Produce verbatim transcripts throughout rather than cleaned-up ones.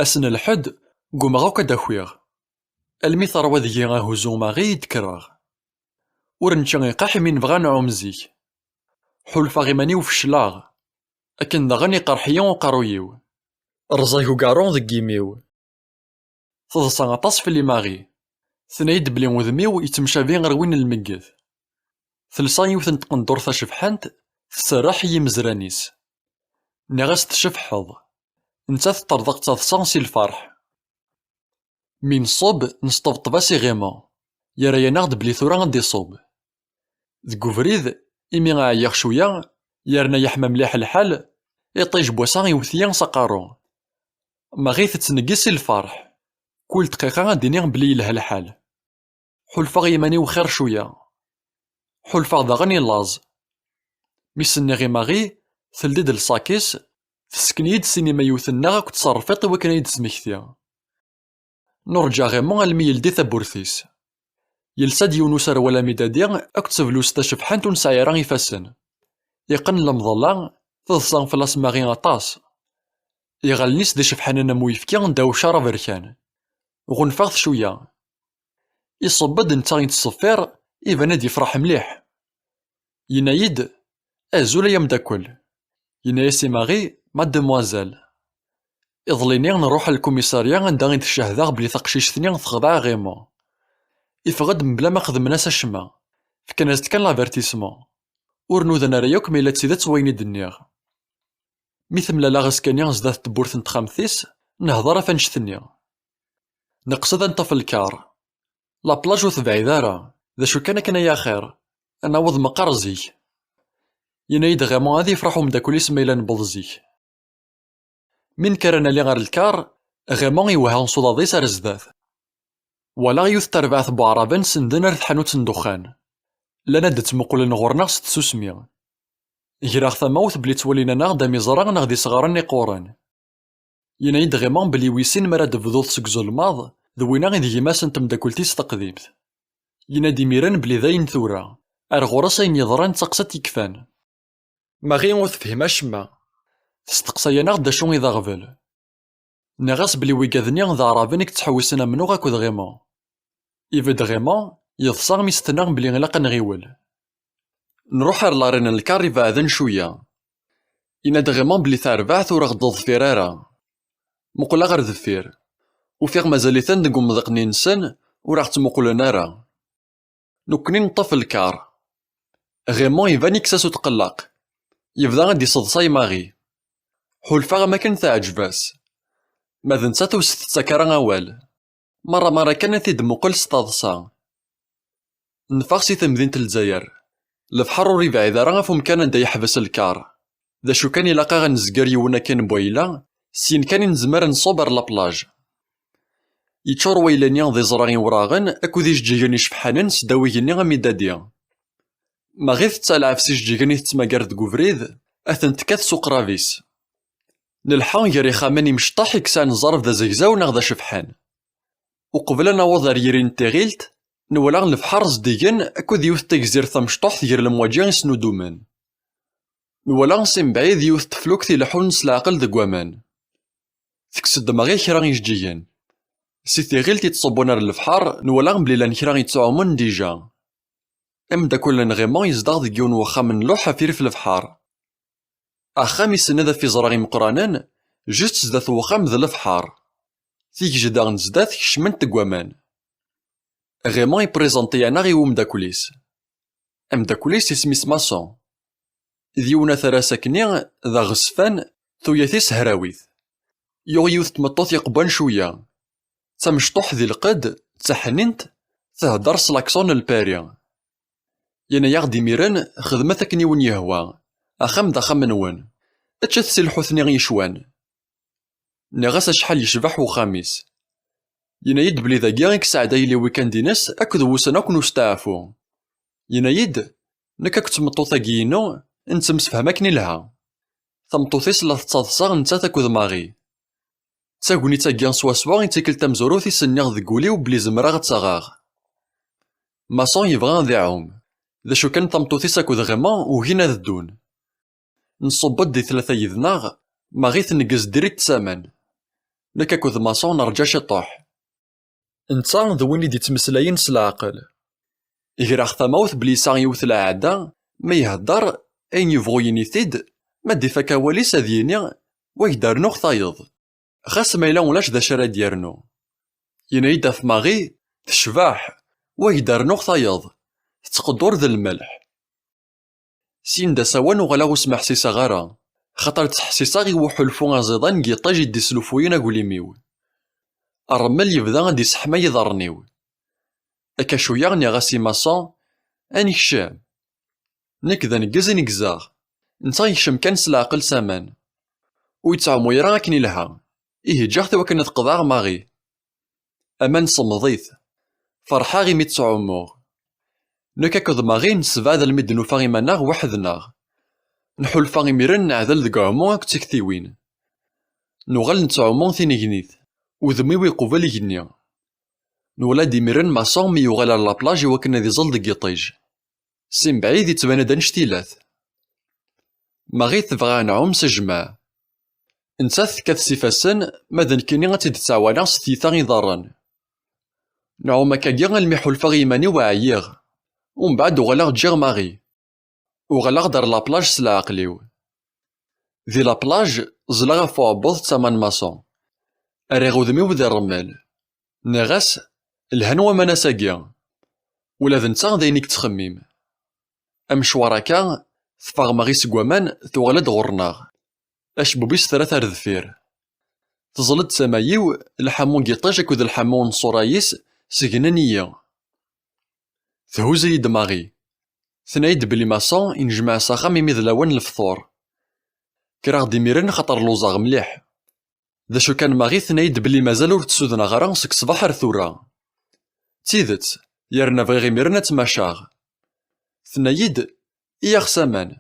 Ass n lḥedd, ggumaɣ akk ad d-akiɣ. Almi terwa deg-i ahuzu Marie i d-kkreɣ. Ur nečči iqaḥ imi nebɣa ad nɛum zik. Ḥulfaɣ iman-iw fecleɣ. Akken daɣen iqerḥ-iyi uqerruy-iw. Rẓag ugaru deg yimi-w. Teḍsa aṭas fell-i Marie. Tenna-yi-d belli udem-iw yettemcabi ar win n lmegget. Telsa yiwet n tqendurt tacebḥant, tserreḥ i yimezran-is. Nniɣ-as tcebḥeḍ. Nettat teṭṭerḍeq d taḍsa si lferḥ. Mi nṣub, nesṭebṭeb-as i Raymond. Yerra-yaneɣ-d belli tura ad d-iṣub. Deg ubrid, imi ɛyiɣ cwiya, yerna yeḥma mliḥ lḥal, iṭij n wass-a iwet-iyi s aqerru. Marie tettneggi si lferḥ. Kul dqiqa ad d-iniɣ belli yelha lḥal. Ḥulfaɣ iman-iw xir cwiya. Ḥulfaɣ daɣen i laẓ. Mi s-nniɣ i Marie, teldi-d lsakis, tesken-iyi-d sin imayuten-nneɣ akked tṣerfiṭ i wakken ad iyi-d-tesmekti. Nurǧa Raymond almi yeldi tawwurt-is. Yelsa-d yiwen userwal amidadi akked teblust tacebḥant ur nesɛi ara ifassen. Iqqen lemḍella, teḍsa fell-as Marie aṭas. Iɣallen-is d icebḥanen am uyefki ddaw ccar aberkan. Ɣunfaɣ-t cwiya. Iṣubb-d netta yettṣeffir, iban ad yefreḥ mliḥ. Yenna-yi-d, "Azul ay ameddakel." Yenna-yas i Marie, "Mademoiselle." Iḍelli-nni nruḥ ar lkumisarya anda i d-cehdeɣ belli taqcict-nni texdeɛ Raymond. Iffeɣ-d mebla ma xedmen-as acemma. Fkan-as-d kan l'avertissement. Ur nudan ara yakk ma yella d tidet wayen i d-nniɣ. Mi temlal-aɣ askani zdat tewwurt n texxamt-is, nehḍer ɣef annect-nni. Neqsed ad neṭṭef lkar. La plage ur tebɛid ara, d acu kan akken ay axir, ad naweḍ meqqar zik. Yenna-yi-d Raymond ad yefreḥ umeddakel-is ma yella newweḍ zik. Mi nekker ad nali ɣer lkar, Raymond iwehha s uḍad-is ar zdat. Walaɣ yiwet n terbaɛt n waɛraben senden ar tḥanut n ddexxan. Llan ad d-ttmuqulen ɣur-neɣ s tsusmi. Greɣ tamawt belli ttwalin-aneɣ-d am iẓra neɣ d isɣaren iqquren. Yenna-yi-d Raymond belli wisin mi ara d-tebduḍ seg uzelmaḍ, d winna i d gma-s n temdakelt-is taqdimt. Yenna-d imiren belli d ayen tura, ar ɣur-s ayen yeḍran d taqsiṭ yekfan. Marie ur tefhim acemma. Testeqsa-yaneɣ-d d acu i d aɣbel. Nniɣ-as belli wigad-nni d aɛraben i yettḥewwisen amennuɣ akked Raymond. Ibedd Raymond, yeḍsa mi s-tenna belli ilaq ad nɣiwel. Nruḥ ar l'arrêt n lkar ibeɛden cwiya. Yenna-d Raymond belli tarbaɛt ur aɣ-d-teḍfir ara. Muqleɣ ar deffir. Ufiɣ mazal-iten deg umḍiq-nni-nsen, ur aɣ-ttmuqulen ara. Nekkni neṭṭef lkar. Raymond iban yekkes-as utqelleq. Yebda ad d-iseḍsay Marie. Ḥulfaɣ am akken teɛǧeb-as. Ma d nettat ur s-tettak ara awal. Merra merra kan ad t-id-muqel s taḍsa. Neffeɣ si temdint n Lezzayer. Lebḥer ur yebɛid ara ɣef umkan anda yeḥbes lkar. D acu kan ilaq-aɣ ad nezger yiwen akken n wayla, syin kan i nezmer ad nṣub ar la plage. Yeččur wayla-nni d iẓra iwraɣen akked ijeǧǧigen icebḥanen seddaw igenni amidadi. Marie tettaleɛɛeb s ijeǧǧigen i tettmagar deg ubrid, ad ten-tekkat s uqrab-is. Nelḥa gar ixxamen imecṭaḥ i yesɛan zzerb d azegzaw neɣ d acebḥan. Uqbel ad naweḍ ar yiri n tiɣilt, nwala lebḥer zeddigen akked yiwet n tegzirt tamecṭuḥt gar lemwaǧi isnudumen. Nwala si mebɛid yiwet n teflukt ileḥḥun s leɛqel deg waman. Tekkes-d Marie kra ijeǧǧigen. Si tiɣilt yettṣubbun ar lebḥer, nwala belli llan kra yettɛumun dija. Ameddakel n Raymond yezdeɣ deg yiwen n wexxam n luḥ ɣef yiref lebḥer. Axxam isenna ɣef iẓra imeqqranen, just sdat n wexxam d lebḥer. Tigejda n zdat kecment deg waman. Raymond ipriẓenti-aneɣ i umeddakel-is. Ameddakel-is isem-is Mason. D yiwen aterras akkenni d aɣezfan, tuyat-is hrawit. Yuɣ yiwet n tmeṭṭut yeqwan cwiya. D tamecṭuḥt di lqedd, d taḥnint, thedder s lakṣun n Lpari. Yenna-yaɣ-d imiren, xedmet akken i wen-yehwa. Axxam d axxam-nwen. Ččet si lḥut-nni yecwan. Nniɣ-as acḥal yecbeḥ uxxam-is. Yenna-yi-d belli dagi i yesɛedday liwikand-ines akked wussan akk n usteɛfu. Yenna-yi-d, nekk akked tmeṭṭut-agi-inu, nettemsefham akken ilha. Tameṭṭut-is la tettaḍsa nettat akked Marie. D tagnit-agi swaswa i d tikkelt tamezwarut i s-nniɣ deg wul-iw belli zemreɣ ad tt-aɣeɣ. Mason yebɣa ad iɛum. D acu kan, tameṭṭut-is akked Raymond ugin ad ddun. Nṣubb-d di tlata yid-neɣ, Marie tneggez direct s aman. Nekk akked Mason nerǧa ciṭuḥ. Netta d win i d-yettmeslayen s leɛqel. Greɣ tamawt belli yesɛa yiwet lɛada, ma ihedder, ayen yebɣu yini-t-id, ma d-ifak awal-is ad yini, wa ak-d-rnuɣ tayeḍ. Xas ma yella ulac d acu ara d-yernu. Yenna-yi-d ɣef Marie, tecbeḥ, wa ak-d-rnuɣ tayeḍ, tettqeddur d lmelḥ. Syin d asawen uɣaleɣ ur smeḥsiseɣ ara, xaṭer ttḥessiseɣ i uḥulfu aẓidan n yiṭij i d-islufuyen aglim-iw. Rrmel yebda ad d-iseḥmay iḍarren-iw. Akka cwiya nniɣ-as i Mason, ad nekcem. Nekk d aneggez i neggzeɣ. Netta yekcem kan s leɛqel s aman. Ur yettɛumu ara akken ilha. Ihi ǧǧiɣ-t i wakken ad qeḍɛeɣ Marie. Aman semmeḍ-it. Ferḥeɣ imi ttɛummuɣ. Nekk akked Marie nessebɛed almi d-nufa iman-aɣ weḥd-neɣ. Nḥulfa imiren neɛdel deg uɛumu akked tiktiwin. Nuɣal nettɛumu tinnegnit. Udem-iw iqubel igenni. Nwala-d imiren Mason mi yuɣal ar la plage i wakken ad iẓel deg yiṭij. Si mebɛid yettban-d annect-ilat. Marie tebɣa ad nɛum s jmaɛ. Nettat tekkat s ifassen, ma d nekkini ad tt-id-ttɛawaneɣ s tyita iḍarren. Nɛum akkagi almi ḥulfaɣ i yiman-iw ɛyiɣ. Umbeɛd uɣaleɣ ǧǧiɣ Marie. Uɣaleɣ-d ar la plage s leɛqel-iw. Di la plage, ẓleɣ ɣef uɛebbuḍ d tama n Mason. Rriɣ udem-iw di rrmel. Nniɣ-as, lhan waman ass-agi. Ula d netta d ayen i yettxemmim. Amecwar akka, teffeɣ Marie seg waman, tuɣal-d ɣur-neɣ. Acebbub-is terra-t ar deffir. Teẓẓel-d tama-iw, lḥamu n yiṭij akked lḥamu n ṣṣura-is segnen-iyi. Thuzz-iyi-d Marie. Tenna-yi-d belli Mason inejmeɛ s axxam imi d lawan n lefṭur. Kkreɣ-d imiren xaṭer luẓeɣ mliḥ. D acu kan Marie tenna-yi-d belli mazal ur tt-sudneɣ ara seg ṣṣbeḥ ar tura. D tidet, yerna bɣiɣ imiren ad tt-macaɣ. Tenna-yi-d, iyyaɣ s aman.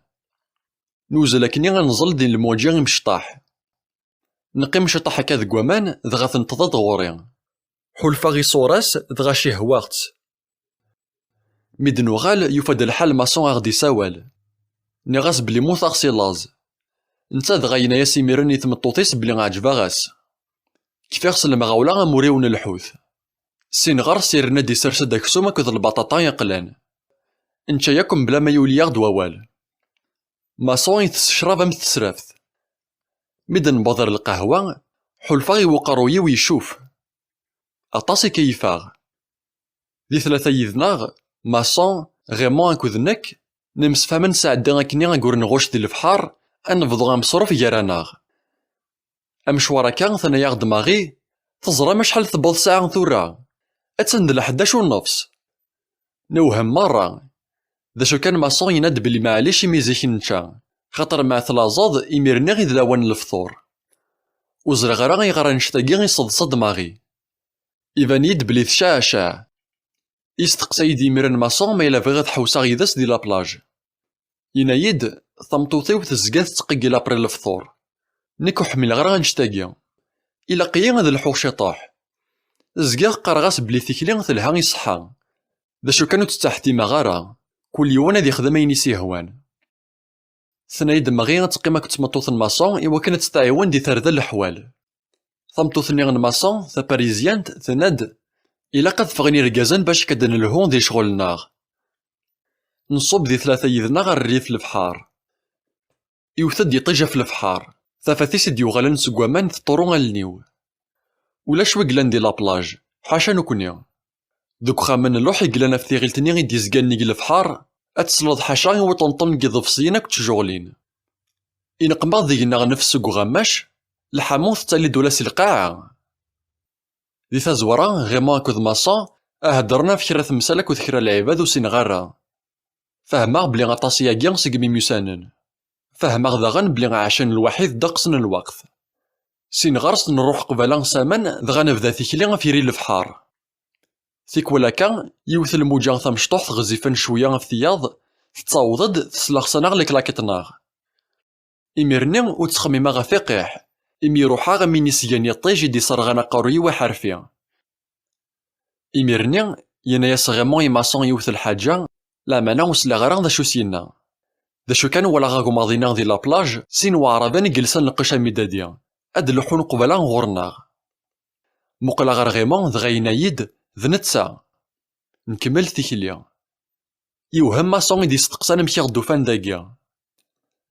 Newzel akkenni ad nẓel di lmuǧi imecṭaḥ. Neqqim ciṭṭaḥ akka deg waman, dɣa tenṭeḍ-d ɣur-i. Ḥulfaɣ iṣur-as, dɣa cihwaɣ-tt. Mi d-nuɣal, yufa-d lḥal Mason a ɣ-d-isawal. Nniɣ-as belli mmuteɣ si laẓ. Netta dɣa yenna-yas imiren i tmeṭṭut-is belli ɛeǧbeɣ-as. Kfiɣ s lemɣawla amur-iw n lḥut. Sin ɣer-s yerna-d isers-d aksum akked lbaṭaṭa yeqlan. Nečča yakk mebla ma yuli-yaɣ-d wawal. Mason itess ccrab am tesraft. Mi d-newweḍ ar lqahwa, ḥulfaɣ i uqerruy-iw icuf. Aṭas i keyyfeɣ. Di tlata yid-neɣ, Mason, Raymond akked nekk, nemsefham ad nesɛeddi akkenni ayyur n ɣuct di lebḥer, ad nebḍu ameṣruf gar-aneɣ. Amecwar akka, tenna-yaɣ-d Marie, teẓram acḥal tewweḍ ssaɛa tura? Attan d lḥeddac u nnefs. Newhem merra. D acu kan Mason yenna-d belli maɛlic imi zik nečča, xaṭer ma tlaẓeḍ imir-nni i d lawan n lefṭur. Ur ẓriɣ ara ayɣer annect-agi iseḍsa-d Marie. Iban-iyi-d belli tecceɛceɛ. Yesteqsa-yi-d imiren Mason ma yella bɣiɣ ad ḥewseɣ yid-s di la plage. Yenna-yi-d, tameṭṭut-iw tezga tettqeggil après lefṭur. Nekk ur ḥmileɣ ara annect-agi. Ilaq-iyi ad lḥuɣ ciṭuḥ. Zgiɣ qqareɣ-as belli tikli telha i ṣṣeḥḥa. D acu kan ur tt-ttaḥtimeɣ ara. Kul yiwen ad ixdem ayen i s-yehwan. Tenna-yi-d Marie ad teqqim akked tmeṭṭut n Mason i wakken ad tt-tɛiwen di tarda n leḥwal. Tameṭṭut-nni n Mason, taparizyant, tenna-d, ilaq ad ffɣen irgazen bac ad d-nelhu di ccɣel-nneɣ. Nṣubb di tlata yid-neɣ ar rrif lebḥer. Iwet-d yiṭij ɣef lebḥer. Tafat-is i d-yuɣalen seg waman teṭṭuru allen-iw. Ulac wi yellan di la plage, ḥaca nekkni. Deg uxxam n Luḥ i yellan ɣef tiɣilt-nni i d-yezgan nnig lebḥer, ad tesleḍ ḥaca i uṭenṭen n yiḍebsiyen akked tjeɣlin. Ineqmaḍ deg-neɣ nnefs seg uɣammac, lḥamu tettali-d ula si lqaɛa. Di tazwara, Raymond akked Mason heddren ɣef kra temsal akked kra lɛibad ur sineɣ ara. Fehmeɣ belli aṭas-agi segmi myussanen. Fehmeɣ daɣen belli ɛacen lwaḥid ddeqs n lweqt. Sin ɣer-s nruḥ qbala s aman, dɣa nebda tikli ɣef yiri lebḥer. Tikwal akka, yiwet lmuǧa tamecṭuḥt ɣezzifen cwiya ɣef tiyaḍ, tettaweḍ-d, tesleɣs-aneɣ leklakiṭ-nneɣ. Imir-nni ur ttxemmimeɣ ɣef iqiḥ, imi ruḥeɣ am win isgan iṭij i d-iserɣan aqerruy-iw aḥerfi. Imir-nni, yenna-yas Raymond i Mason yiwet lḥaǧa, lameɛna ur sliɣ ara d acu s-yenna. D acu kan walaɣ agmaḍ-inna di la plage, sin waɛraben i yelsan lqecc amidadi, ad d-leḥḥun qbala ɣur-neɣ. Muqleɣ ɣer Raymond, dɣa yenna-yi-d: "D netta." Nkemmel tikli. Yewhem Mason i d-yesteqsan amek i ɣ-d-ufan dagi.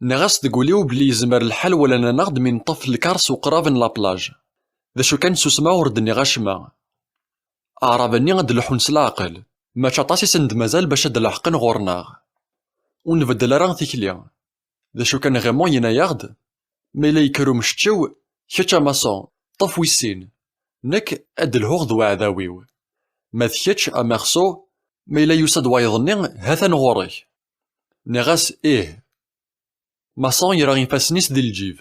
Nniɣ-as deg wul-iw belli yezmer lḥal walan-aneɣ-d mi neṭṭef lkar s uqrab n la plage. D acu kan, susmeɣ, ur d-nniɣ acemma. Aɛrab-nni ad d-lḥun s leɛqel, mačči aṭas i sen-d-mazal bac ad d-leḥqen ɣur-neɣ. Ur nbeddel ara tikli. D acu kan, Raymond yenna-yaɣ-d: "Ma yella yekker umceččew, kečč a Mason, ṭṭef wis sin. Nekk ad d-lhuɣ d uɛdaw-iw. Ma d kečč a Merceau, ma yella yusa-d wayeḍ-nni, ha-t-an ɣur-k." Nniɣ-as: "Ih." Mason yerra ifassen-is di lǧib.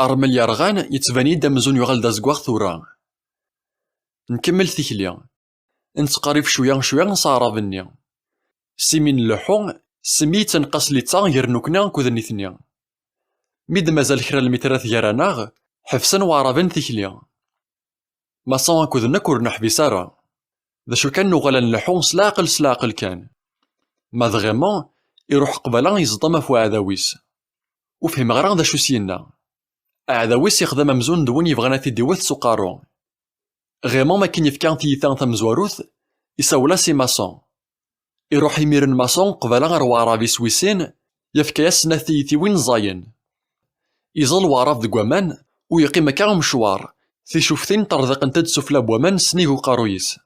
Armel yerɣan yettban-iyi-d amzun yuɣal d azeggaɣ tura. Nkemmel tikli. Nettqerrib cwiya cwiya s aɛrab-nni. Simi nleḥḥu, simi yettenqas littseɛ gar nekkni akked nitni. Mi d-mazal kra lmitrat gar-aneɣ, ḥebsen waɛraben tikli. Mason akked nekk ur neḥbis ara. D acu kan, nuɣal ad nleḥḥu s leɛqel, s leɛqel kan. Ma d Raymond, iruḥ qbala, yeẓḍem ɣef uɛdaw-is. Ur fhimeɣ ara d acu s-yenna. Aɛdaw-is ixdem amzun d win yebɣan ad t-id-iwet s uqerru. Raymond, makken yefka tiyita tamezwarut, isawel-as i Mason. Iruḥ imiren Mason qbala ɣer waɛrab-is wis sin, yefka-yas snat tiyitiwin ẓẓayen. Iẓẓel waɛrab deg waman, u yeqqim akka umecwar, ticuftin ṭṭerḍiqent-d sufella n waman, sennig uqerruy-is.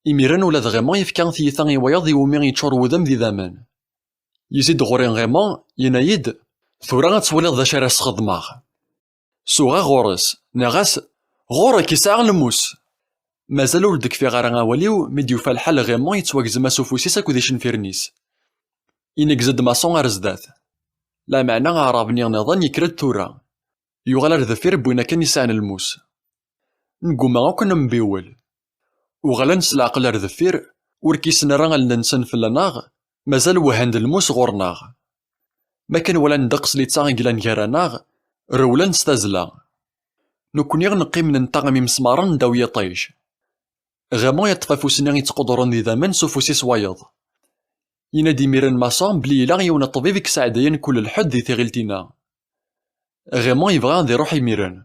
Imiren ula d Raymond yefka tiyita i wayeḍ iwumi yeččur wudem d idammen. Yezzi-d ɣur-i Raymond, yenna-yi-d: "Tura ad twaliḍ d acu ara s-xedmeɣ." Suɣeɣ ɣur-s, nniɣ-as: "Ɣur-k, yesɛa lmus!" Mazal ur d-kfiɣ ara awal-iw mi d-yufa lḥal Raymond yettwagzem-as ufus-is akked icenfiren-is. Ineggez-d Mason ar zdat. Lameɛna aɛrab-nni nniḍen yekker-d tura. Yuɣal ar deffir n win akken yesɛan lmus. Neggumma akk ad nembiwel. Uɣalen s leɛqel ar deffir, ur kisen ara allen-nsen fell-aneɣ, mazal wehhen-d lmus ɣur-neɣ. Makken walan ddeqs littseɛ i yellan gar-aneɣ, rewlen s tazzla. Nekkni neqqim nenta am imesmaren ddaw yiṭij. Raymond yeṭṭef afus-nni yettqudren d idammen s ufus-is wayeḍ. Yenna-d imiren Mason belli yella yiwen n ṭṭbib i yesɛeddayen kul lḥedd di tiɣilt-inna. Raymond yebɣa ad iruḥ imiren.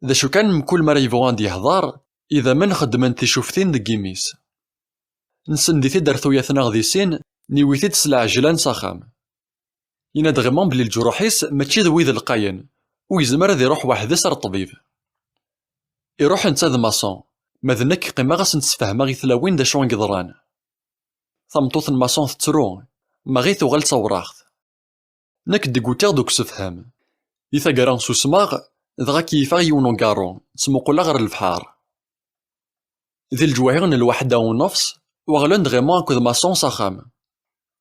D acu kan, mkul mi ara yebɣu ad d-yehḍer, idammen xeddmen ticuftin deg imi-s. Nsend-it-id ar tuyat-nneɣ di sin, niwi-t-id s lɛejlan s axxam. Yenna-d Raymond belli leǧruḥ-is mačči d wid lqayen, u yezmer ad iruḥ weḥd-s ar ṭṭbib. Iruḥ netta d Mason, ma d nekk qqimeɣ ad sen-d-sfehmeɣ i tlawin d acu i yeḍran. Tameṭṭut n Mason tettru, maɣi tuɣal d tawraɣt. Nekk degutiɣ-d deg usefhem. Di taggara susmeɣ, dɣa keyyfeɣ yiwen ugaṛṛu, ttmuquleɣ ɣer lebḥer. Di leǧwayeh n lwaḥda u nnefṣ, uɣalen-d Raymond akked Mason s axxam.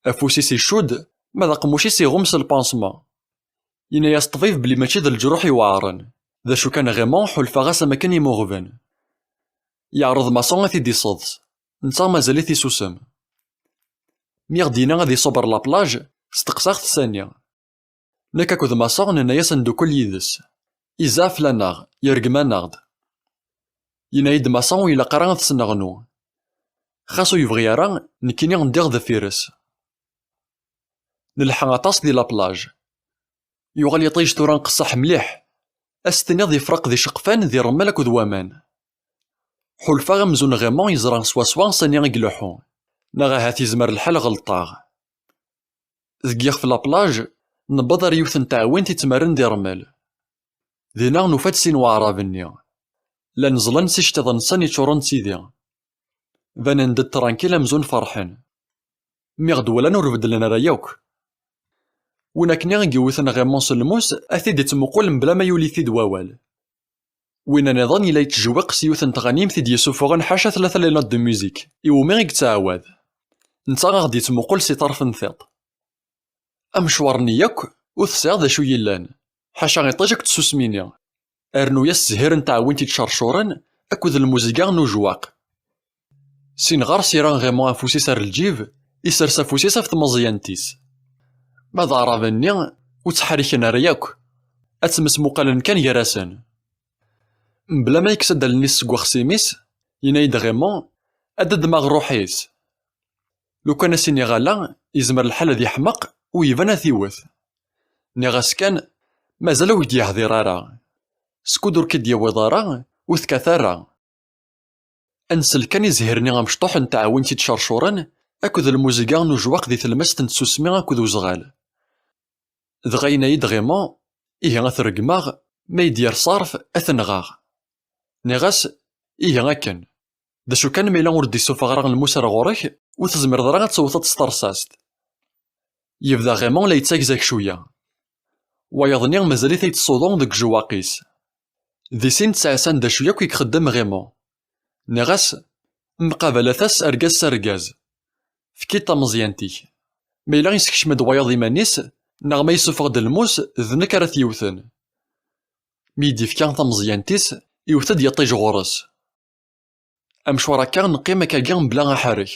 Afus-is icudd, ma d aqemmuc-is iɣumm s lpansma. Yenna-yas ṭṭbib belli mačči d leǧruḥ iweɛren, d acu kan Raymond ḥulfaɣ-as am akken imuɣben. Yeɛreḍ Mason ad t-id-iseḍs, netta mazal-it isusem. Mi ɣ-d-yenna ad iṣubb ɣer la plage, steqsaɣ-t sani. Nekk akked Mason nenna-yas ad neddukel yid-s. Izɛef fell-aneɣ, yergem-aneɣ-d. Yenna-yi-d Mason ur ilaq ara ad s-neɣnu. Xas ur yebɣi ara, nekkini ddiɣ deffir-s. Nelḥa aṭas di la plage. Yuɣal yiṭij tura nqeṣṣeḥ mliḥ. Ad s-tiniḍ yefreq d iceqfan di ṛṛmel akked waman. Ḥulfaɣ amzun Raymond yeẓra swaswa sani i ileḥḥu, neɣ ahat yezmer lḥal ɣelṭeɣ. Deg yixef la plage, newweḍ ar yiwet n tɛewwint yettmarren di ṛṛmel. Dinna nufa-d sin waɛraben-nni. Llan ẓẓlen s iceṭṭiḍen-nsen yeččuren d tidi. Banen-d-d trankil amzun ferḥen. Mi ɣ-d-walan ur beddlen ara yakk. Win akken i yiwten Raymond s lmus, ad t-id-ittmuqul mebla ma yuli-t-id wawal. Win nniḍen yella yettjewwiq s yiwet n tɣanimt i d-yessufuɣen ḥaca tlata les notes de musique, iwumi i yettɛawad. Netta a ɣ-d-yettmuqul si ṭṭerf n tiṭ. Amecwar-nni yakk, ur tesɛiḍ d acu yellan, ḥaca iṭij akked tsusmi-nni. Rnu-yas zzhir n tɛewwint yettcercuren akked lmuziga n ujwaq. Sin ɣer-s yerra Raymond afus-is ar lǧib, isers afus-is ɣef tmeẓyant-is. Ma d aɛraben-nni, ur ttḥerriken ara yakk. Ad ttmesmuqalen kan gar-asen. Mebla ma yekkes-d allen-is seg uxsim-is, yenna-yi-d Raymond: "Ad ddmeɣ ṛṛuḥ-is." Lukan as-iniɣ ala, yezmer lḥal ad yeḥmeq, u iban ad t-iwet. Nniɣ-as kan: "Mazal ur k-d-yehdir ara. Skud ur k-id-yewwiḍ ara, ur tekkat ara. Ad nsel kan i zzhir-nni amecṭuḥ n tɛawint i d-cercuren akked lmuziga n ujwaq di tlemmast n tsusmi akked uzɣal. Dɣa yenna-yi-d Raymond: "Ihi ad t-regmeɣ, ma yi-d-yerr ṣṣerf, ad t-nɣeɣ." Nniɣ-as: "Ihi akken. D acu kan, ma yella ur d-isuffeɣ ara lmus ar ɣur-k, ur tezmireḍ ara ad tewteḍ s terṣast." Yebda Raymond la yettagzag cwiya. Wayeḍ-nni mazal-it la yettṣuḍu deg ujewwaq-is. Di sin ttɛassan d acu yakk i ixeddem Raymond. Nniɣ-as: "Mqabalat-as argaz s argaz. Efk-id tameẓyant-ik. Ma yella yessekcem-d wayeḍ iman-is, neɣ ma yessufeɣ-d lmus, d nekk ara t-yewten." Mi yi-d-yefka tameẓyant-is, iwet-d yiṭij ɣur-s. Amcwar akka neqqim akkagi mebla aḥerrek.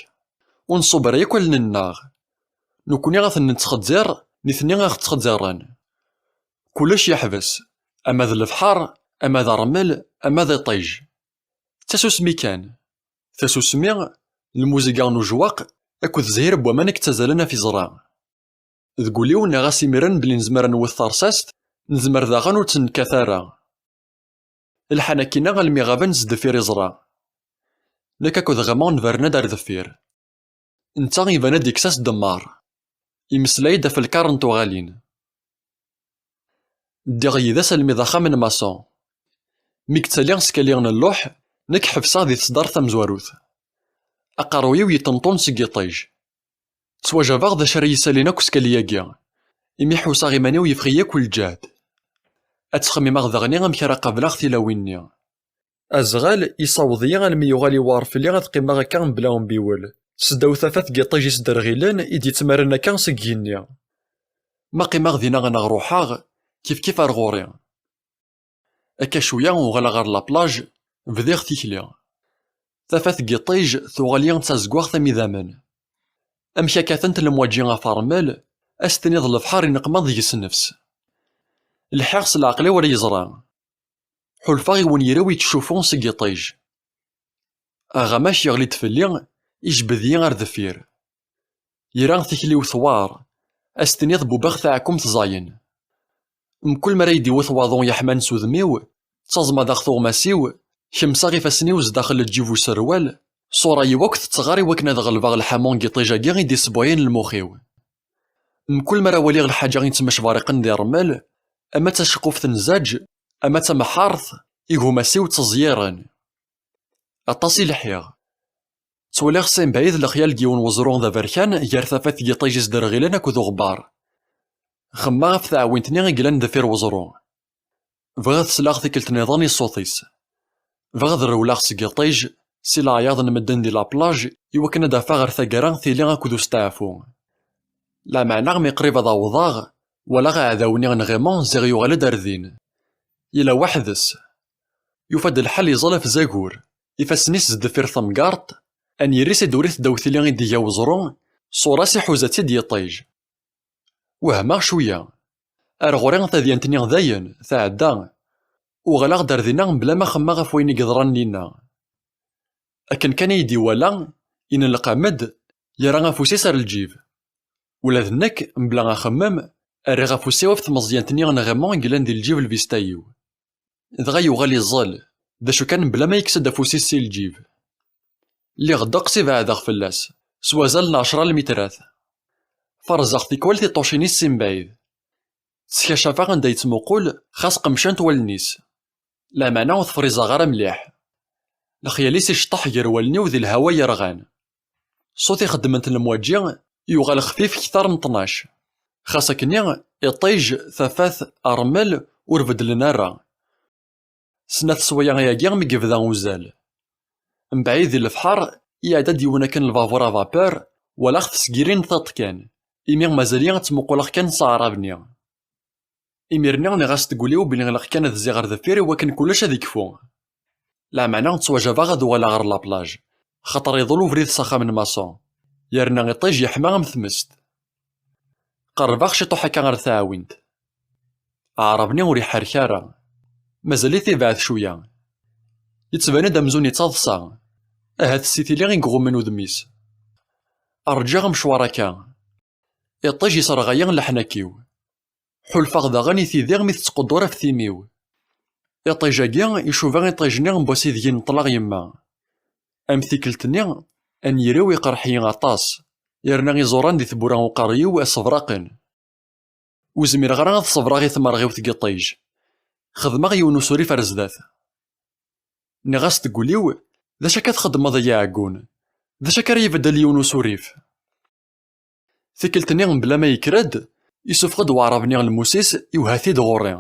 Ur nṣubb ara yakk allen-nneɣ. Nekkni ad ten-nettxezzir, nitni ad ɣ-ttxezziren. Kullec yeḥbes, ama d lebḥer, ama d ṛṛmel, ama d iṭij. D tasusmi kan. Tasusmi, lmuziga n ujwaq, akked zzhir n waman i yettazzalen ɣef iẓra. Deg wul-iw nniɣ-as imiren belli nezmer ad nwet taṛṣast, nezmer daɣen ur tt-nekkat ara. Lḥan akkin-a almi ɣaben sdeffir iẓra. Nekk akked Raymond nberren-d ar deffir. Netta iban-d yekkes-as ddemmar. Imeslay-d ɣef lkar n tuɣalin. Ddiɣ yid-s almi d axxam n Mason. Mi yettali skali n lluḥ, nekk ḥebseɣ di tesdart tamezwarut. Aqerruy-iw yeṭṭenṭun seg yiṭij. Ttwajabeɣ d acu ara yi-salin akk skali-agi, imi ḥusseɣ iman-iw yeffeɣ-iyi akk lǧehd. Ad ttxemmimeɣ daɣen amek ara qableɣ tilawin-nni. Azɣal yessaweḍ-iyi almi yuɣal iwɛer fell-i ad qqimeɣ akka mebla umbiwel, seddaw tafat n yiṭij isderɣilen i d-yettmaren akka seg yigenni. Ma qqimeɣ dinna neɣ ruḥeɣ, kifkif ar ɣur-i. Akka cwiya uɣaleɣ ɣer la plage, bdiɣ tikli. Tafat n yiṭij tuɣal-iyi d tazeggaɣt am idammen. Amek akka-tent lemwaǧi ɣef ṛṛmel, ad s-tiniḍ lebḥer ineqmaḍ deg-s nnefs. Lḥiɣ s leɛqel-iw ara yeẓra. Ḥulfaɣ i wenyir-iw yettcuffu seg yiṭij. Aɣamac yeɣli-d fell-i, ijbed-iyi ar deffir. Ira tikli-w tewɛer, ad s-tiniḍ bubaɣ taɛkumt ẓayen. Mkul mi ara yi-d-iwet waḍu yeḥman s udem-iw, ttaẓmadeɣ tuɣmas-iw, kemseɣ ifassen-iw zdaxel lǧib userwal, ṣṣura-iw akk tettɣar i wakken ad ɣelbeɣ lḥamu n yiṭij-agi i d-isebwayen lmux-iw. Mkul mi ara waliɣ lḥaǧa yettmecbariqen di ṛṛmel, ama d taceqquft n zzaǧ, ama d tameḥḥart, igumma-s-iw ttẓeyyiren. Aṭas i lḥiɣ. Ttwaliɣ si mebɛid lexyal n yiwen weẓru d aberkan gar tafat n yiṭij isderɣilen akked uɣebbar. Xemmeɣ ɣef tɛewwint-nni i yellan deffir weẓru. Bɣiɣ ad sleɣ tikkelt nniḍen i ṣṣut-is. Bɣiɣ ad rewleɣ seg yiṭij, si leɛyaḍ n medden di la plage, i wakken ad d-afeɣ ɣer taggara tili akked usteɛfu. Lameɛna mi qrib ad awḍeɣ, walaɣ aɛdaw-nni n Raymond ziɣ yuɣal-d ar din. Yella weḥd-s. Yufa-d lḥal yeẓẓel ɣef zagur, ifassen-is sdeffir temgerḍt, anyir-is iduri-t ddaw tili i d-iga weẓru, ṣṣura-s iḥuza-tt-id yiṭij. Wehmeɣ cwiya. Ar ɣur-i tadyant-nni dayen, tɛedda. Uɣaleɣ-d ar dinna mebla ma xemmeɣ ɣef wayen i yeḍran dinna. Akken kan i yi-d-iwala, inelqam-d, yerra afus-is ar lǧib. Ula d nekk, mebla axemmem, rriɣ afus-iw ɣef tmeẓyant-nni n Raymond i yellan di lǧib lvista-iw. Dɣa yuɣal iẓẓel, d acu kan mebla ma yekkes-d afus-is si lǧib. Lliɣ ddeqs i beɛdeɣ fell-as, s wazal n ɛecra lmitrat. Ferrzeɣ tikwal tiṭṭucin-is si mebɛid. Ttkacafeɣ anda yettmuqul, xas qemcent wallen-is. Lameɛna ur t-friẓeɣ ara mliḥ. Lexyal-is iceṭṭeḥ gar wallen-iw di lhawa yerɣan. Ṣṣut ixeddment lemwaǧi yuɣal xfif kter n ṭnac. Xas akkenni, iṭij, tafat, ṛṛmel ur beddlen ara. Snat sswayeɛ ayagi mi yebda uzal. Mbeɛid di lebḥer, iɛedda-d yiwen akken lbabur à vapeur, walaɣ-t seg irin tiṭ kan, imi mazal-iyi ttmuquleɣ kan s aɛrab-nni. Imir-nni nniɣ-as deg wul-iw belli ilaq kan ad zziɣ ar deffir i wakken kullec ad ikfu. Lameɛna ttwajabeɣ ad uɣaleɣ ɣer la plage, xaṭer iḍul ubrid s axxam n Mason, yerna iṭij yeḥma am tmest. Qerrbeɣ ciṭuḥ akka ɣer tɛawint. Aɛrab-nni ur iḥerrek ara. Mazal-it ibɛed cwiya. Yettban-d amzun yettaḍsa. Ahat s tili i iɣummen udem-is. Rǧiɣ amecwar akka. Iṭij yesserɣ-iyi leḥnak-iw. Ḥulfaɣ daɣen i tidi mi tettquddur ɣef timi-w. Iṭij-agi icuba iṭij-nni n wass ideg i neṭṭleɣ yemma. Am tikkelt-nni, anyir-iw iqerḥ-iyi aṭas, yerna iẓuran di tewwura uqerruy-iw sebraqen. Ur zmireɣ ara ad ṣebreɣ i tmerɣiwt n yiṭij. Xedmeɣ yiwen usurif ar zdat. Nniɣ-as deg wul-iw: "D acu akka txeddmeḍ, ay aɛeggun? D acu akka ara ibeddel yiwen usurif?" Tikkelt-nni, mebla ma yekker-d, isufeɣ-d waɛrab-nni lmus-is, iwehha-t-id ɣur-i.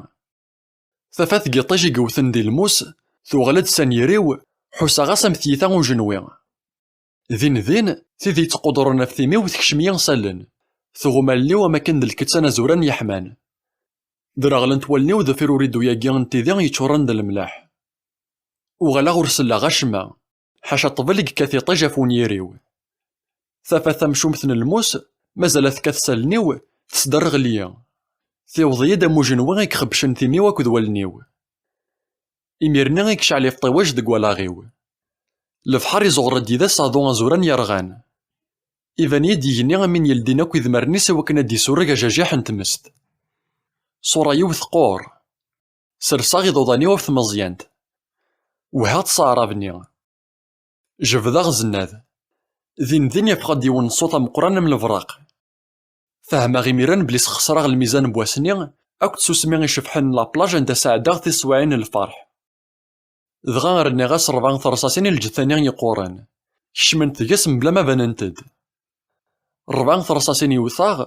Tafat n yiṭij i yewten di lmus tuɣal-d s anyir-iw, ḥusseɣ-as am tyita ujenwi. Din din, tid yettqudren ɣef timi-w tekcem-iyi s allen. Tɣum allen-iw am akken d lkettan azuran yeḥman. Dreɣlent wallen-iw deffir uridu-agi n tidi yeččuren d lemleḥ. Uɣaleɣ ur selleɣ acemma, ḥaca ṭṭbel i yekkat iṭij ɣef wenyir-iw. Tafat tamcumt n lmus mazal ad tekkat s allen-iw, tesderɣel-iyi. Tiweḍ-iyi-d am ujenwi i ixebbcen timi-w akked wallen-iw. Imir-nni i yecɛel ifṭiwej deg wallaɣ-iw. Lebḥer izuɣer-d yid-s aḍu azuran yerɣan. Iban-iyi-d igenni am win yeldin akk idmaren-is i wakken ad d-isureg ajajiḥ n tmest. Ṣṣura-iw teqqur. Serseɣ iḍudan-iw ɣef tmeẓyant. Wehhaɣ-d s aɛrab-nni. Jebdeɣ zznad. Din din yeffeɣ-d yiwen n ṣṣut ameqqran am lebraq. Fehmeɣ imiren belli sxesreɣ lmizan n wass-nni akked tsusmi icebḥen n la plage anda sɛeddaɣ tiswiɛin n lferḥ. Dɣa rniɣ-as rebɛa terṣasin i lǧetta-nni yeqquren. Kecment deg-s mebla ma banent-d. Rebɛa terṣasin i wteɣ,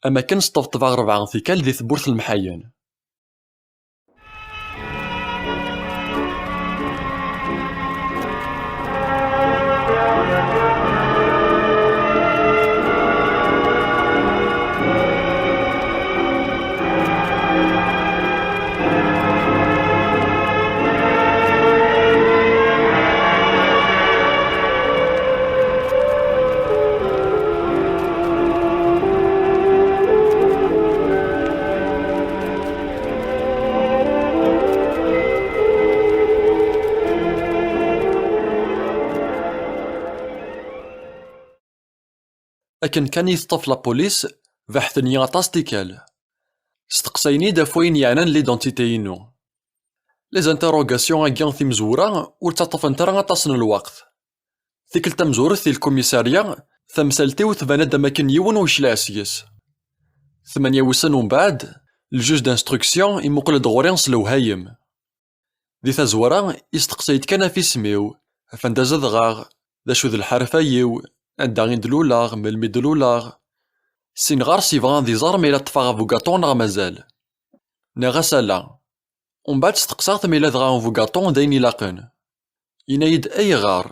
am akken sṭebṭbeɣ rebɛa tikkal di tewwurt n lemḥayen. Akken kan i teṭṭef la police, beḥten-iyi aṭas tikkal. Steqsayen-iyi-d ɣef wayen yeɛnan l'identité-inu. Les interrogations-agi timezwura ur ttaṭṭafent ara aṭas n lweqt. Tikkelt tamezwarut di lkumisarya, tamsalt-iw tban-d am akken yiwen ur yecliɛ seg-s. Tmanya wussan umbeɛd, le juge d'instruction imuqel-d ɣur-i s lewhayem. Di tazwara, isteqsay-d kan ɣef isem-iw, ɣef anda zedɣeɣ, d acu d lḥerfa-iw, anda i d-luleɣ, melmi d-luleɣ. Sin ɣer-s yebɣa ad iẓer ma yella ṭṭfeɣ abugaṭu neɣ mazal. Nniɣ-as ala. Umbeɛd steqsaɣ-t ma yella dɣa abugaṭu d ayen ilaqen. Yenna-yi-d ayɣer?